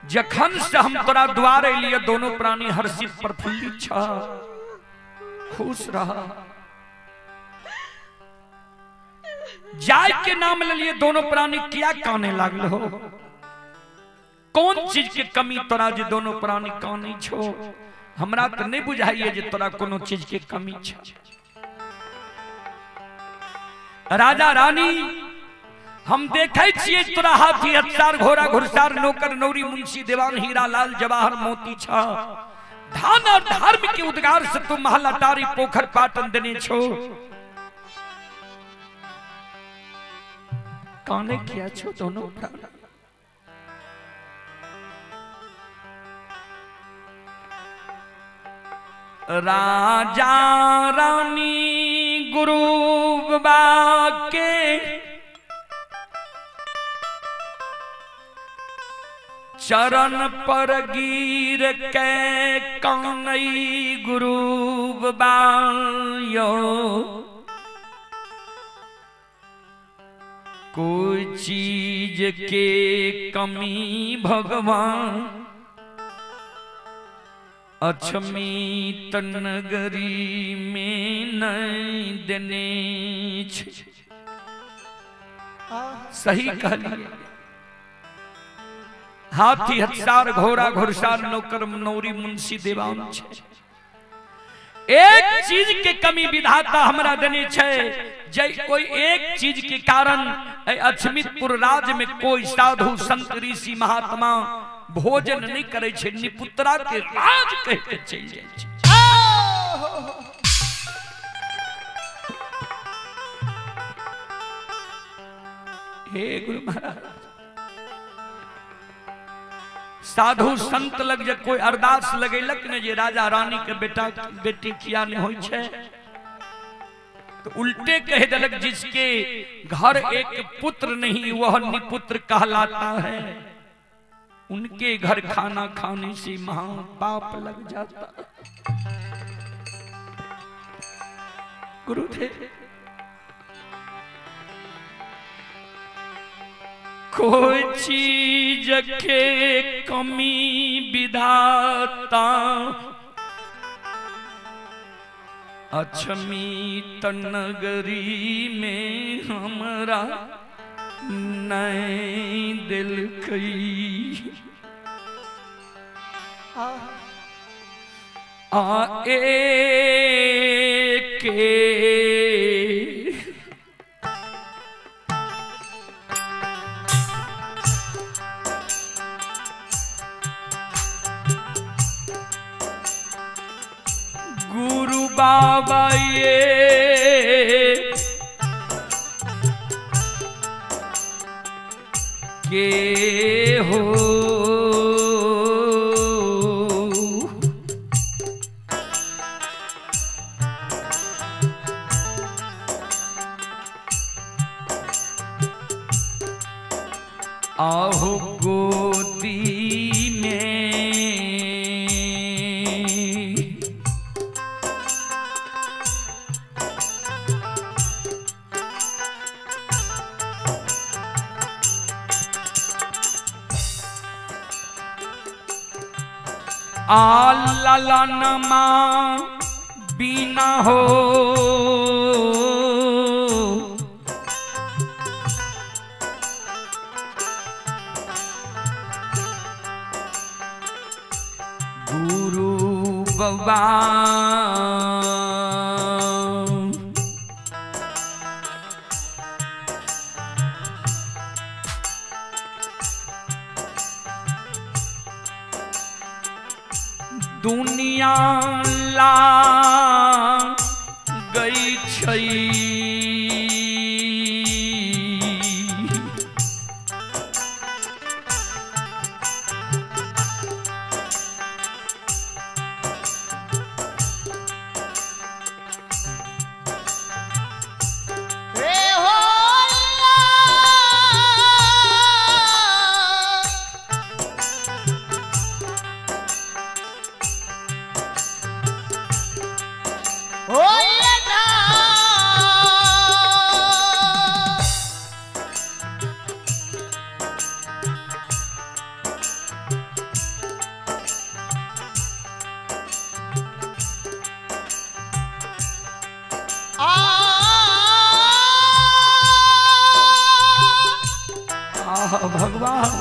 जखन से हम तोरा द्वार अलिए दोनों प्राणी हर्षित प्रफुल्लित छ, खुश रहा। जाय के नाम लिए दोनों प्राणी किया काने लागल हो? कौन चीज के कमी तोरा जे दोनों प्राणी काने छो? हमरा तो नहीं बुझाइए जे तोरा कोनो चीज के कमी छ। राजा रानी हम देखे छियै तोरा हाथी हथियार घोड़ा घुड़सार नौकर नौरी मुंशी देवान हीरा लाल जवाहर मोती छ, धन और धर्म के उद्गार से तू महल अटारी पोखर पाटन देने छो। काने किया छो दोनों प्राण? राजा रानी गुरु बाबा के चरण पर गिर के कानई गुरु बाबा यो, कोई चीज के कमी भगवान अछमीत नगरी में नहीं देने। सही कहलिए, हाथी हथियार घोड़ा घुड़सार नौकर नौरी मुंशी देवान छे, एक चीज के कमी विधाता हमरा देने छे। जय कोई एक चीज के कारण अछमितपुर राज में कोई साधु संत ऋषि महात्मा भोजन नहीं करे छे, निपुत्रा के राज कह के चल जाय छे। हे गुरु महाराज, साधु संत लग जे कोई अरदास लगेलक ने जे राजा रानी के बेटा बेटी किया नहीं होई छे, तो उल्टे कह देलक जिसके घर एक पुत्र नहीं वह निपुत्र कहलाता है, उनके घर खाना खाने से महापाप लग जाता। गुरुदेव कोई चीज के कमी विधाता अछमीत नगरी में हमरा नहीं देलकै आ के गुरु बाबा ये के हो आहो गोदी में आ ललन माँ बिना हो गुरु बाबा दुनिया ला गई छई। रे हो आह भगवान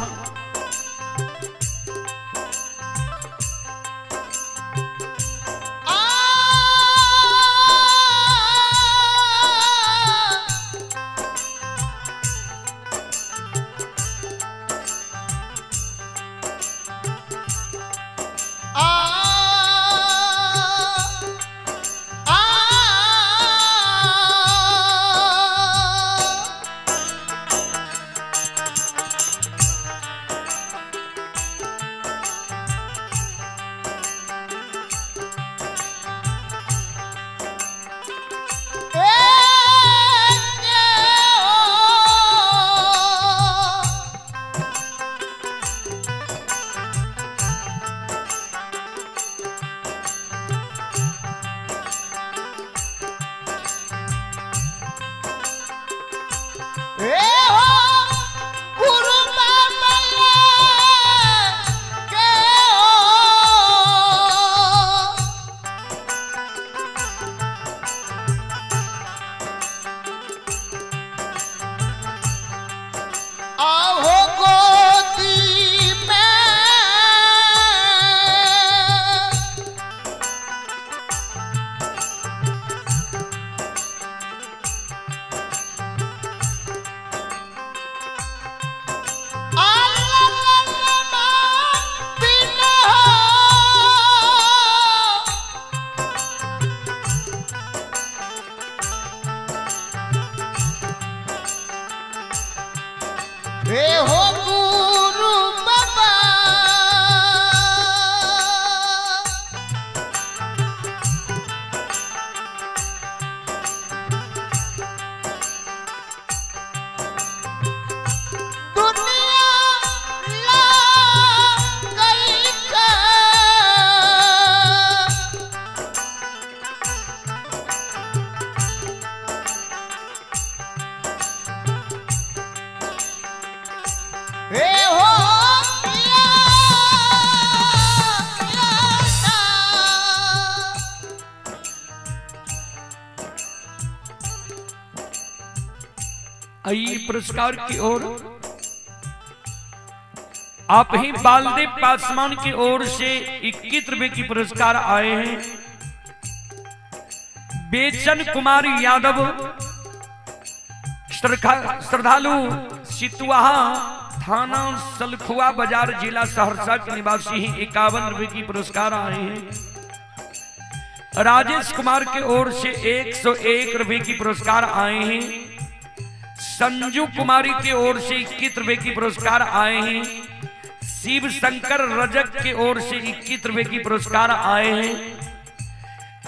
आहो गोदी में हे हो गुरु बाबा दुनिया ला गई का। आइए पुरस्कार की ओर। आप ही बालदेव पासवान की ओर से 21 रुपए की पुरस्कार आए हैं। बेचन कुमार यादव श्रद्धालु सितुआहा थाना सलखुआ बाजार जिला सहरसा के निवासी ही 51 रुपए की पुरस्कार आए हैं। राजेश कुमार के ओर से 101 रुपए की पुरस्कार आए हैं। संजू कुमारी के ओर से 21 रुपए की पुरस्कार आए हैं। शिव शंकर रजक के ओर से 21 रुपए की पुरस्कार आए हैं।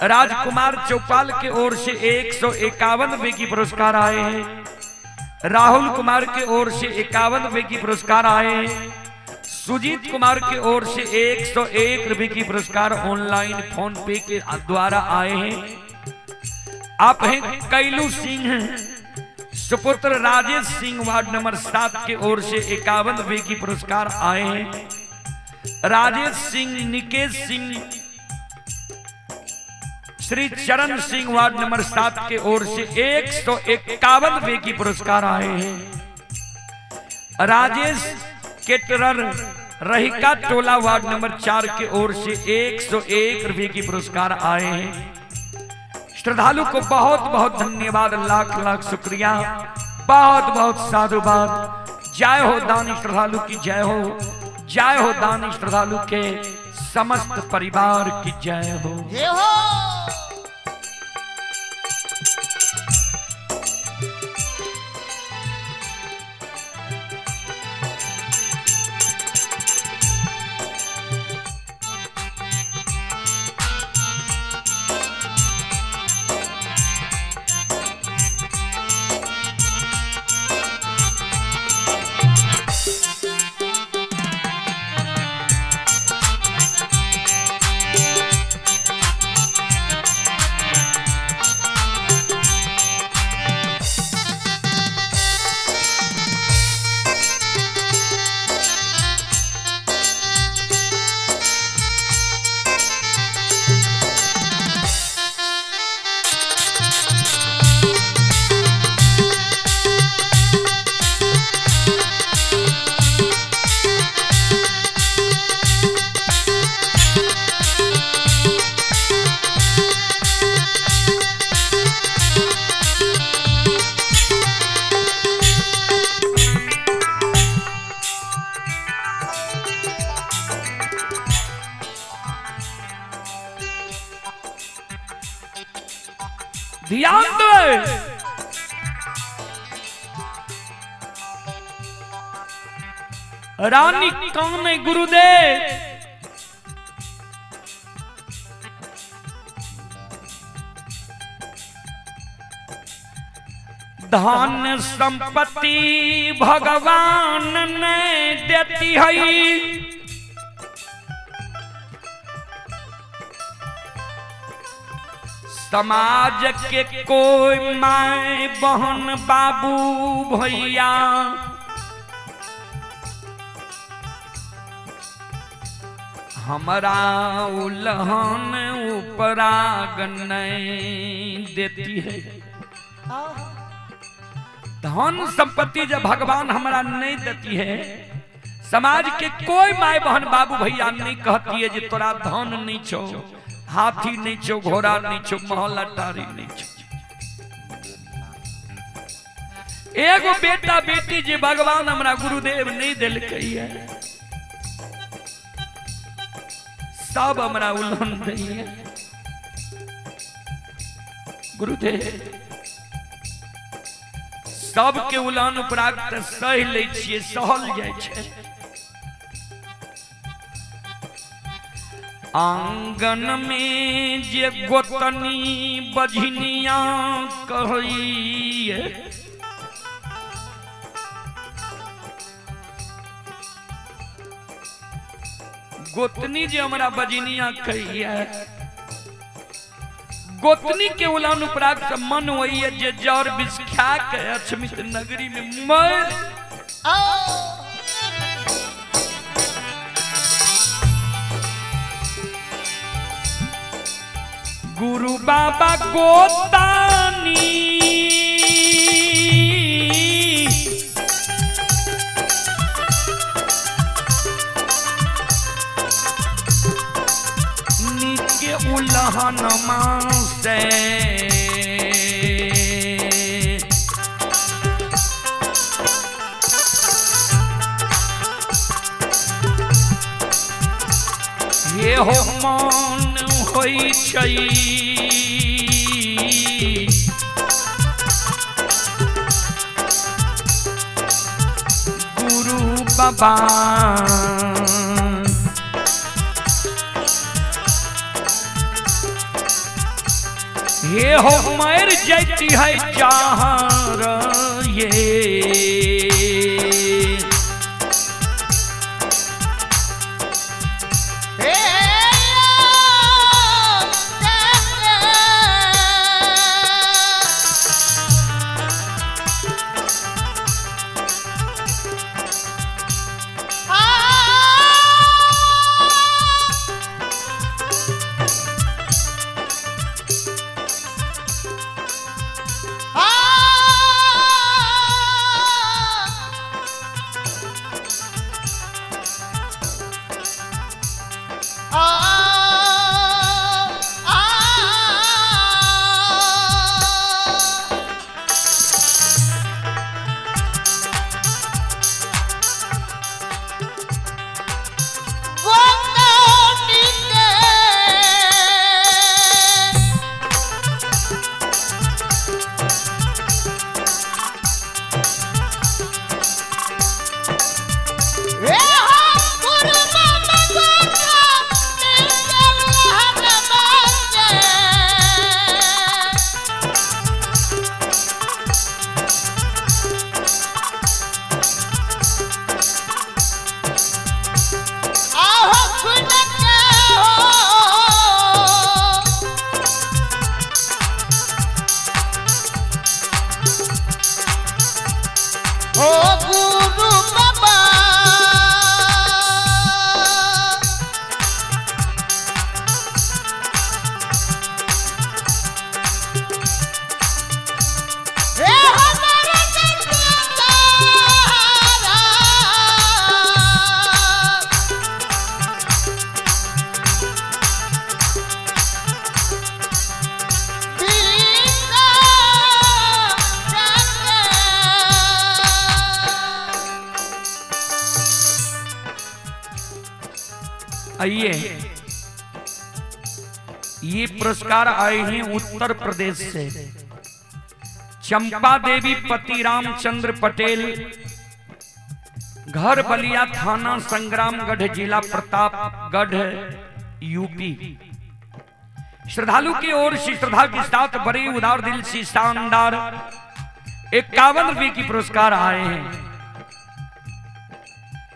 राजकुमार चौपाल के ओर से 151 रुपए की पुरस्कार आए हैं। राहुल कुमार के ओर से 51 रुपए की पुरस्कार आए हैं। सुजीत कुमार के ओर से 101 रुपए की पुरस्कार ऑनलाइन फोन पे के द्वारा आए हैं। आप हैं कैलू सिंह सुपुत्र राजेश सिंह वार्ड नंबर 7 के ओर से 51 रुपए की पुरस्कार आए हैं। राजेश सिंह, निकेश सिंह, श्री चरण सिंह वार्ड नंबर 7 के ओर से 151 रुपए की पुरस्कार आए हैं। राजेश केटरर रहिका टोला वार्ड नंबर 4 के ओर से 101 रुपए की पुरस्कार आए हैं। श्रद्धालु को बहुत बहुत धन्यवाद, लाख लाख शुक्रिया, बहुत बहुत साधुवाद। जय हो दानी श्रद्धालु की जय हो, जय हो दानी श्रद्धालु के समस्त परिवार की जय हो। जय हो। ध्यान दे, रानी कौन है गुरुदेव? धन संपत्ति भगवान ने देती है, समाज के कोई my बहन बाबू भैया हमरा उलहन उपराग नहीं देती है। धन संपत्ति जब भगवान हमरा नहीं देती है, समाज के कोई my बहन बाबू भैया नहीं कहती है जे तोरा धन नहीं छो, हाथी नहीं छो, घोड़ा नहीं छो, महल अटारी नहीं छो। एगो बेटा बेटी जे भगवान हमरा गुरुदेव नहीं दिलकै है, सब हमरा उल्लंघन दैया गुरुदेव। सबके उल्लंघन उपराग त सहि लै छियै, सहल जाइ छै। आंगन में जे गोतनी बझनिया कहैये, गोतनी जे हमरा बजनिया कहिए, गोतनी के उलान उपराग से मन होइए जे जर विष खा के अछमित नगरी में मर। गुरु बाबा गोतानी लहनमा से। ये हो मन होई छै गुरु बाबा। ये हो मर जाती है चाहर ये। आइए, ये पुरस्कार आए हैं उत्तर प्रदेश से। चंपा देवी पति रामचंद्र पटेल, घर बलिया, थाना संग्रामगढ़, जिला प्रतापगढ़, यूपी। श्रद्धालु की ओर से श्रद्धा के साथ बड़े उदार दिल से शानदार 51 रुपए की पुरस्कार आए हैं।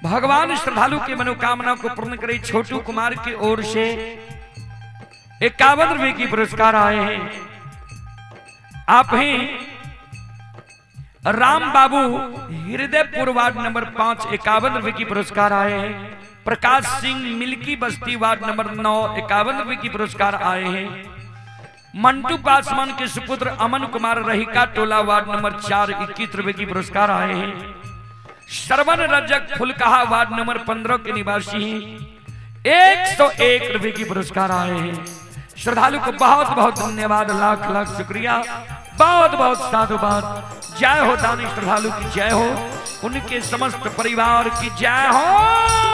भगवान श्रद्धालु की मनोकामना को पूर्ण करे। छोटू कुमार की ओर से 51 रुपए की पुरस्कार आए हैं। आप हैं राम बाबू, हृदयपुर वार्ड नंबर 5, 51 रुपए की पुरस्कार आए हैं। प्रकाश सिंह, मिल्की बस्ती वार्ड नंबर 9, 51 रुपए की पुरस्कार आए हैं। मंटू पासवान के सुपुत्र अमन कुमार, रहिका टोला वार्ड नंबर 4, 21 रुपए की पुरस्कार आए हैं। श्रवण रजक, फुलकहा वार्ड नंबर 15 के निवासी, 101 रुपए की पुरस्कार आए हैं। श्रद्धालु को बहुत बहुत धन्यवाद, लाख लाख शुक्रिया, बहुत बहुत साधुवाद। जय हो दानी श्रद्धालु की जय हो, उनके समस्त परिवार की जय हो।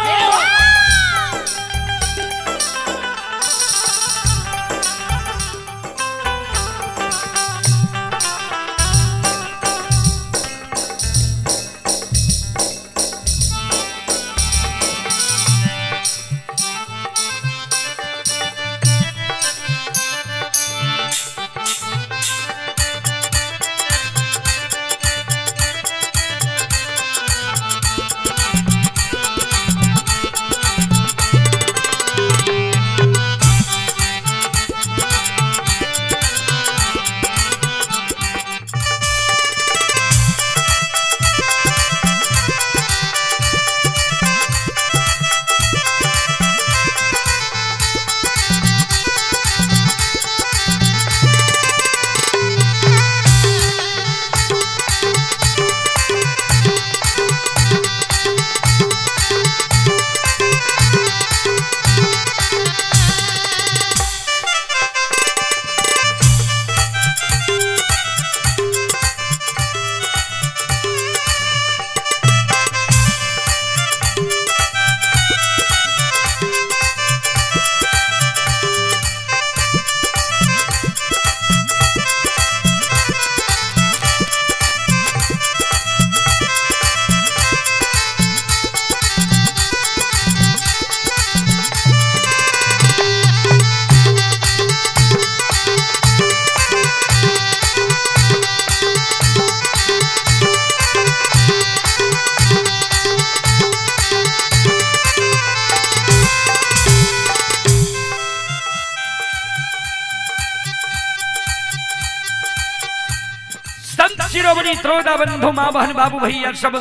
शिरोमणि श्रोता बंधु माँ बहन बाबू भैया सब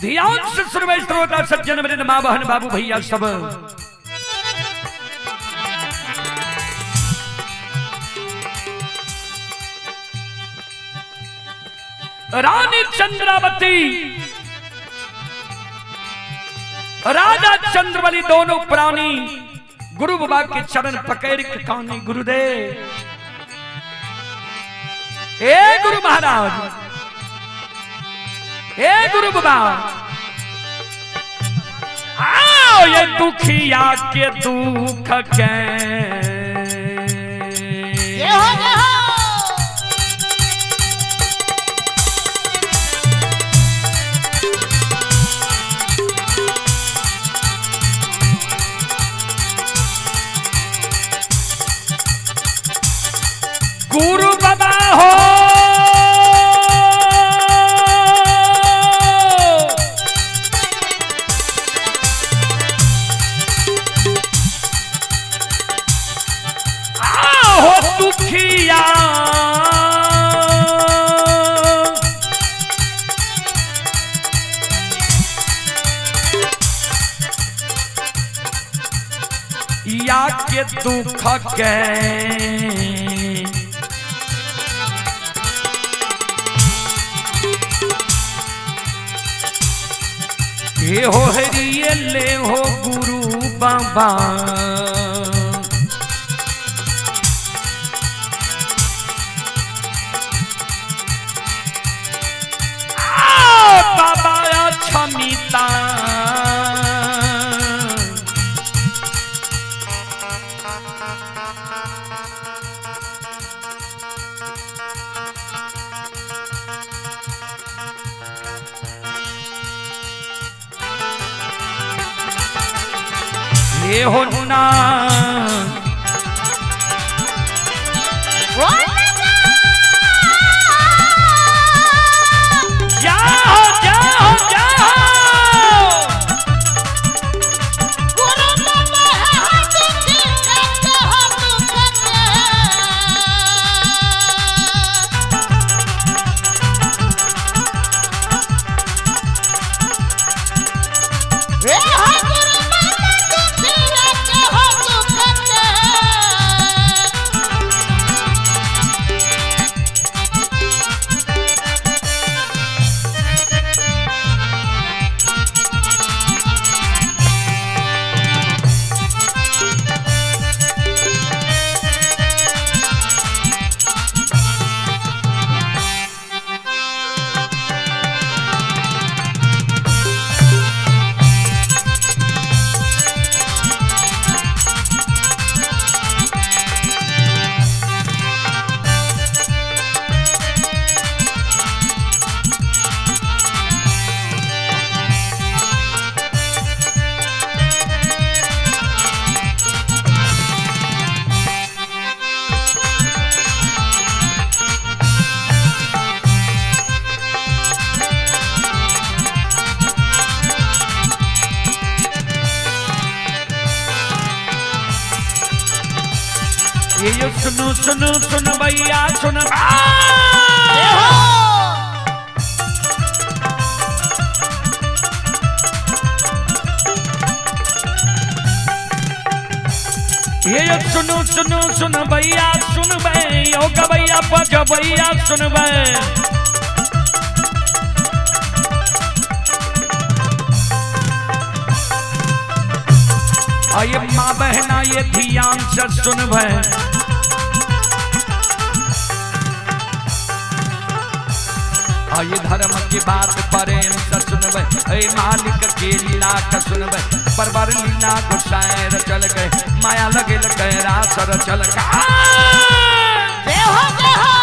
ध्यान से सुनबै श्रोता सज्जन वृंद माँ बहन बाबू भैया सब। रानी चंद्रावती राजा चंद्रबली दोनों प्राणी गुरु बाबा के चरण पकड़ के कानी गुरुदेव, ए गुरु महाराज, ए गुरु बाबा, आओ ये दुखिया के दुख के जय हो जय हो। गुरु बाबा हो आओ दुखिया या के दुख के हे हो हरिये ले हो गुरु बाबा, आओ बाबा क्षमिता हे हो ना जाओ जाओ जाओ। गुरु बाबा हो दुखिया के हो दुख के। हे हो गुरु बाबा दुखिया के हो दुख के। ये यो सुनो सुनो सुन भैया सुन। जय हो। ये यो सुनो सुनो सुन भैया सुन बे यो गवैया पज भैया सुन बे। आये माँ बहना ये ध्यान से सुन बे। आये धर्म की बात प्रेम से सुनबे, ऐ मालिक के लीला का सुनबे, परवर लीला गोसाई रचल गए, माया लगे कैरास रचल गए। जय हो जय हो।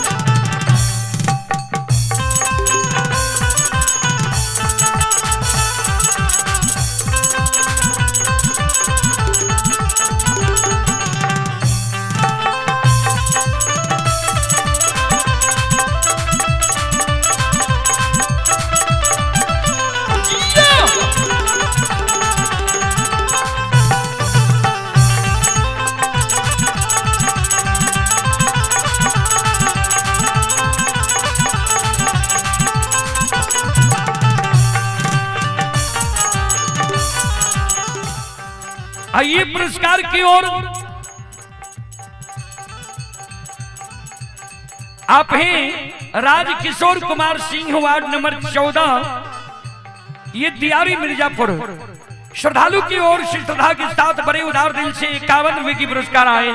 आ आइए पुरस्कार की ओर आप हैं राजकिशोर कुमार सिंह, वार्ड नंबर 14, ये दियारी मिर्जापुर। श्रद्धालु की ओर से श्रद्धा के साथ बड़े उदार दिल से 51 रुपए की पुरस्कार आए।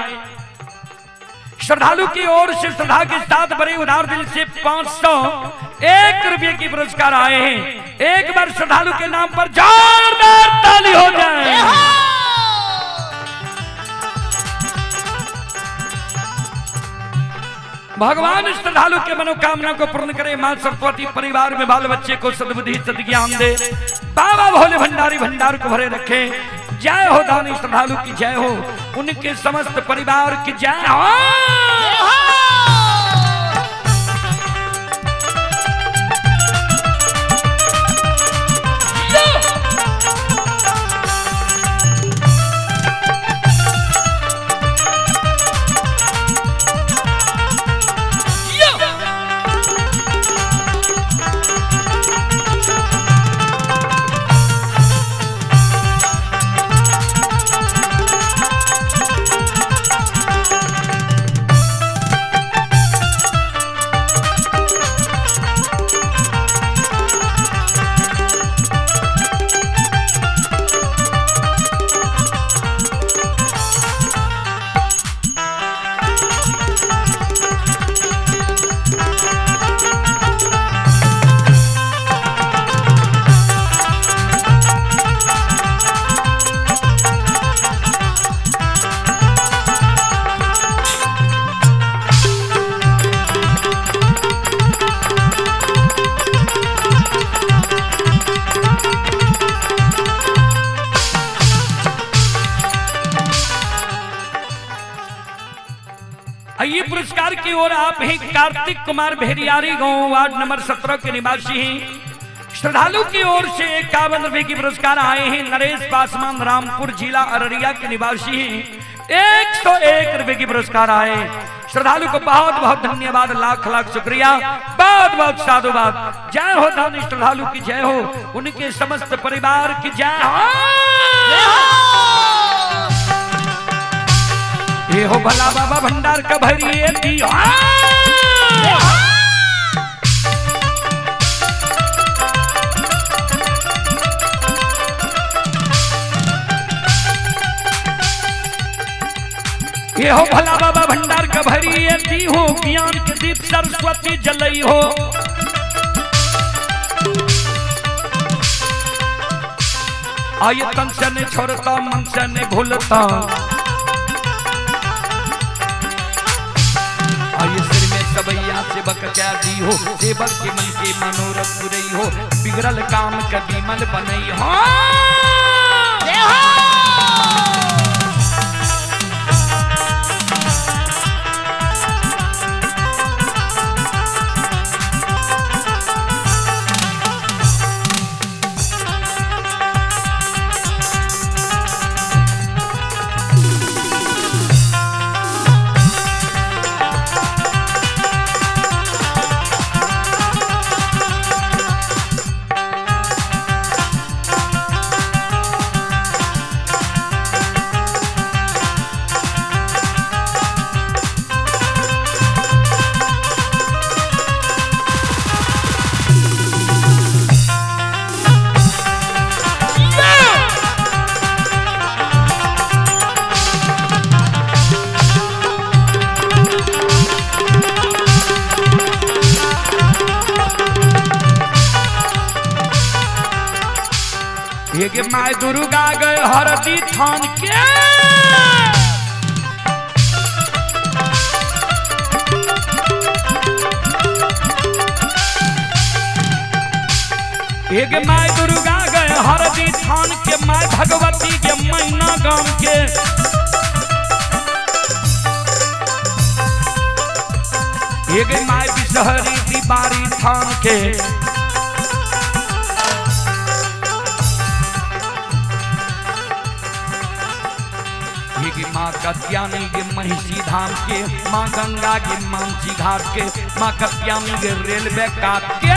श्रद्धालु की ओर से श्रद्धा के साथ बड़े उदार दिल से 501 रुपए की पुरस्कार आए हैं। एक बार श्रद्धालु के नाम पर जोरदार ताली हो जाए। भगवान श्रद्धालु के मनोकामना को पूर्ण करे। मां सरस्वती परिवार में बाल बच्चे को सद्बुद्धि सद्ज्ञान दे। बाबा भोले भंडारी भंडार को भरे रखे। जय हो दानी श्रद्धालु की जय हो, उनके समस्त परिवार की जय हो। आइए पुरस्कार की ओर आप हैं कार्तिक कुमार भेरियारी, गांव वार्ड नंबर 17 के निवासी हैं। श्रद्धालु की ओर से 51 रुपए की पुरस्कार आए हैं। नरेश पासवान, रामपुर, जिला अररिया के निवासी हैं। 101 रुपए की पुरस्कार आए। श्रद्धालु को बहुत बहुत धन्यवाद, लाख लाख शुक्रिया, बहुत बहुत साधुवाद। जय हो दानी श्रद्धालु की जय हो, उनके समस्त परिवार की जय हो। ये हो भला बाबा भंडार का भरिए दिया। ये हो भला बाबा भंडार का भरिए दी हो, ज्ञान के दीप सरस्वती जलई हो। आये तन से ने छोड़ता, मन से ने भूलता। आये सिर में सबैया सेवक क्या दी हो, सेवक के मन के मनोरथ पुरई हो, बिगड़ल काम कभी मन बनई हो। ये my Durga गए हरदी थान के। एक my Durga गए हरदी थान के, my Bhagwati के मैना गाम के। एक my Bishahari दीवारी थान के। माँ कत्यानी के महिषी धाम के, माँ गंगा के मानसी घाट के, माँ कत्यानी के रेलवे काट के।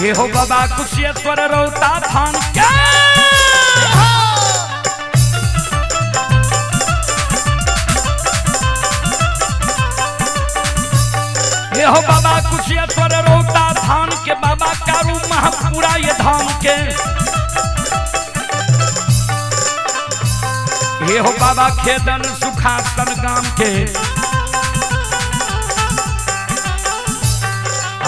हे हो बाबा कुशेश्वर रौता थान के। हे हो बाबा कुशेश्वर रौता थान के, बाबा कारू महापुरा ये धाम के। हे हो बाबा खेदन सुखासन गाम के।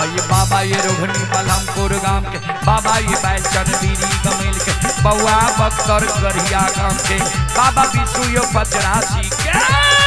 ये बाबा ये रोहनी मलमपुर गाम के, बाबा ये बैलचन बीरी गमेल के, बउआ बख्तर गढ़िया गाम के, बाबा विशु यो पचरासी के।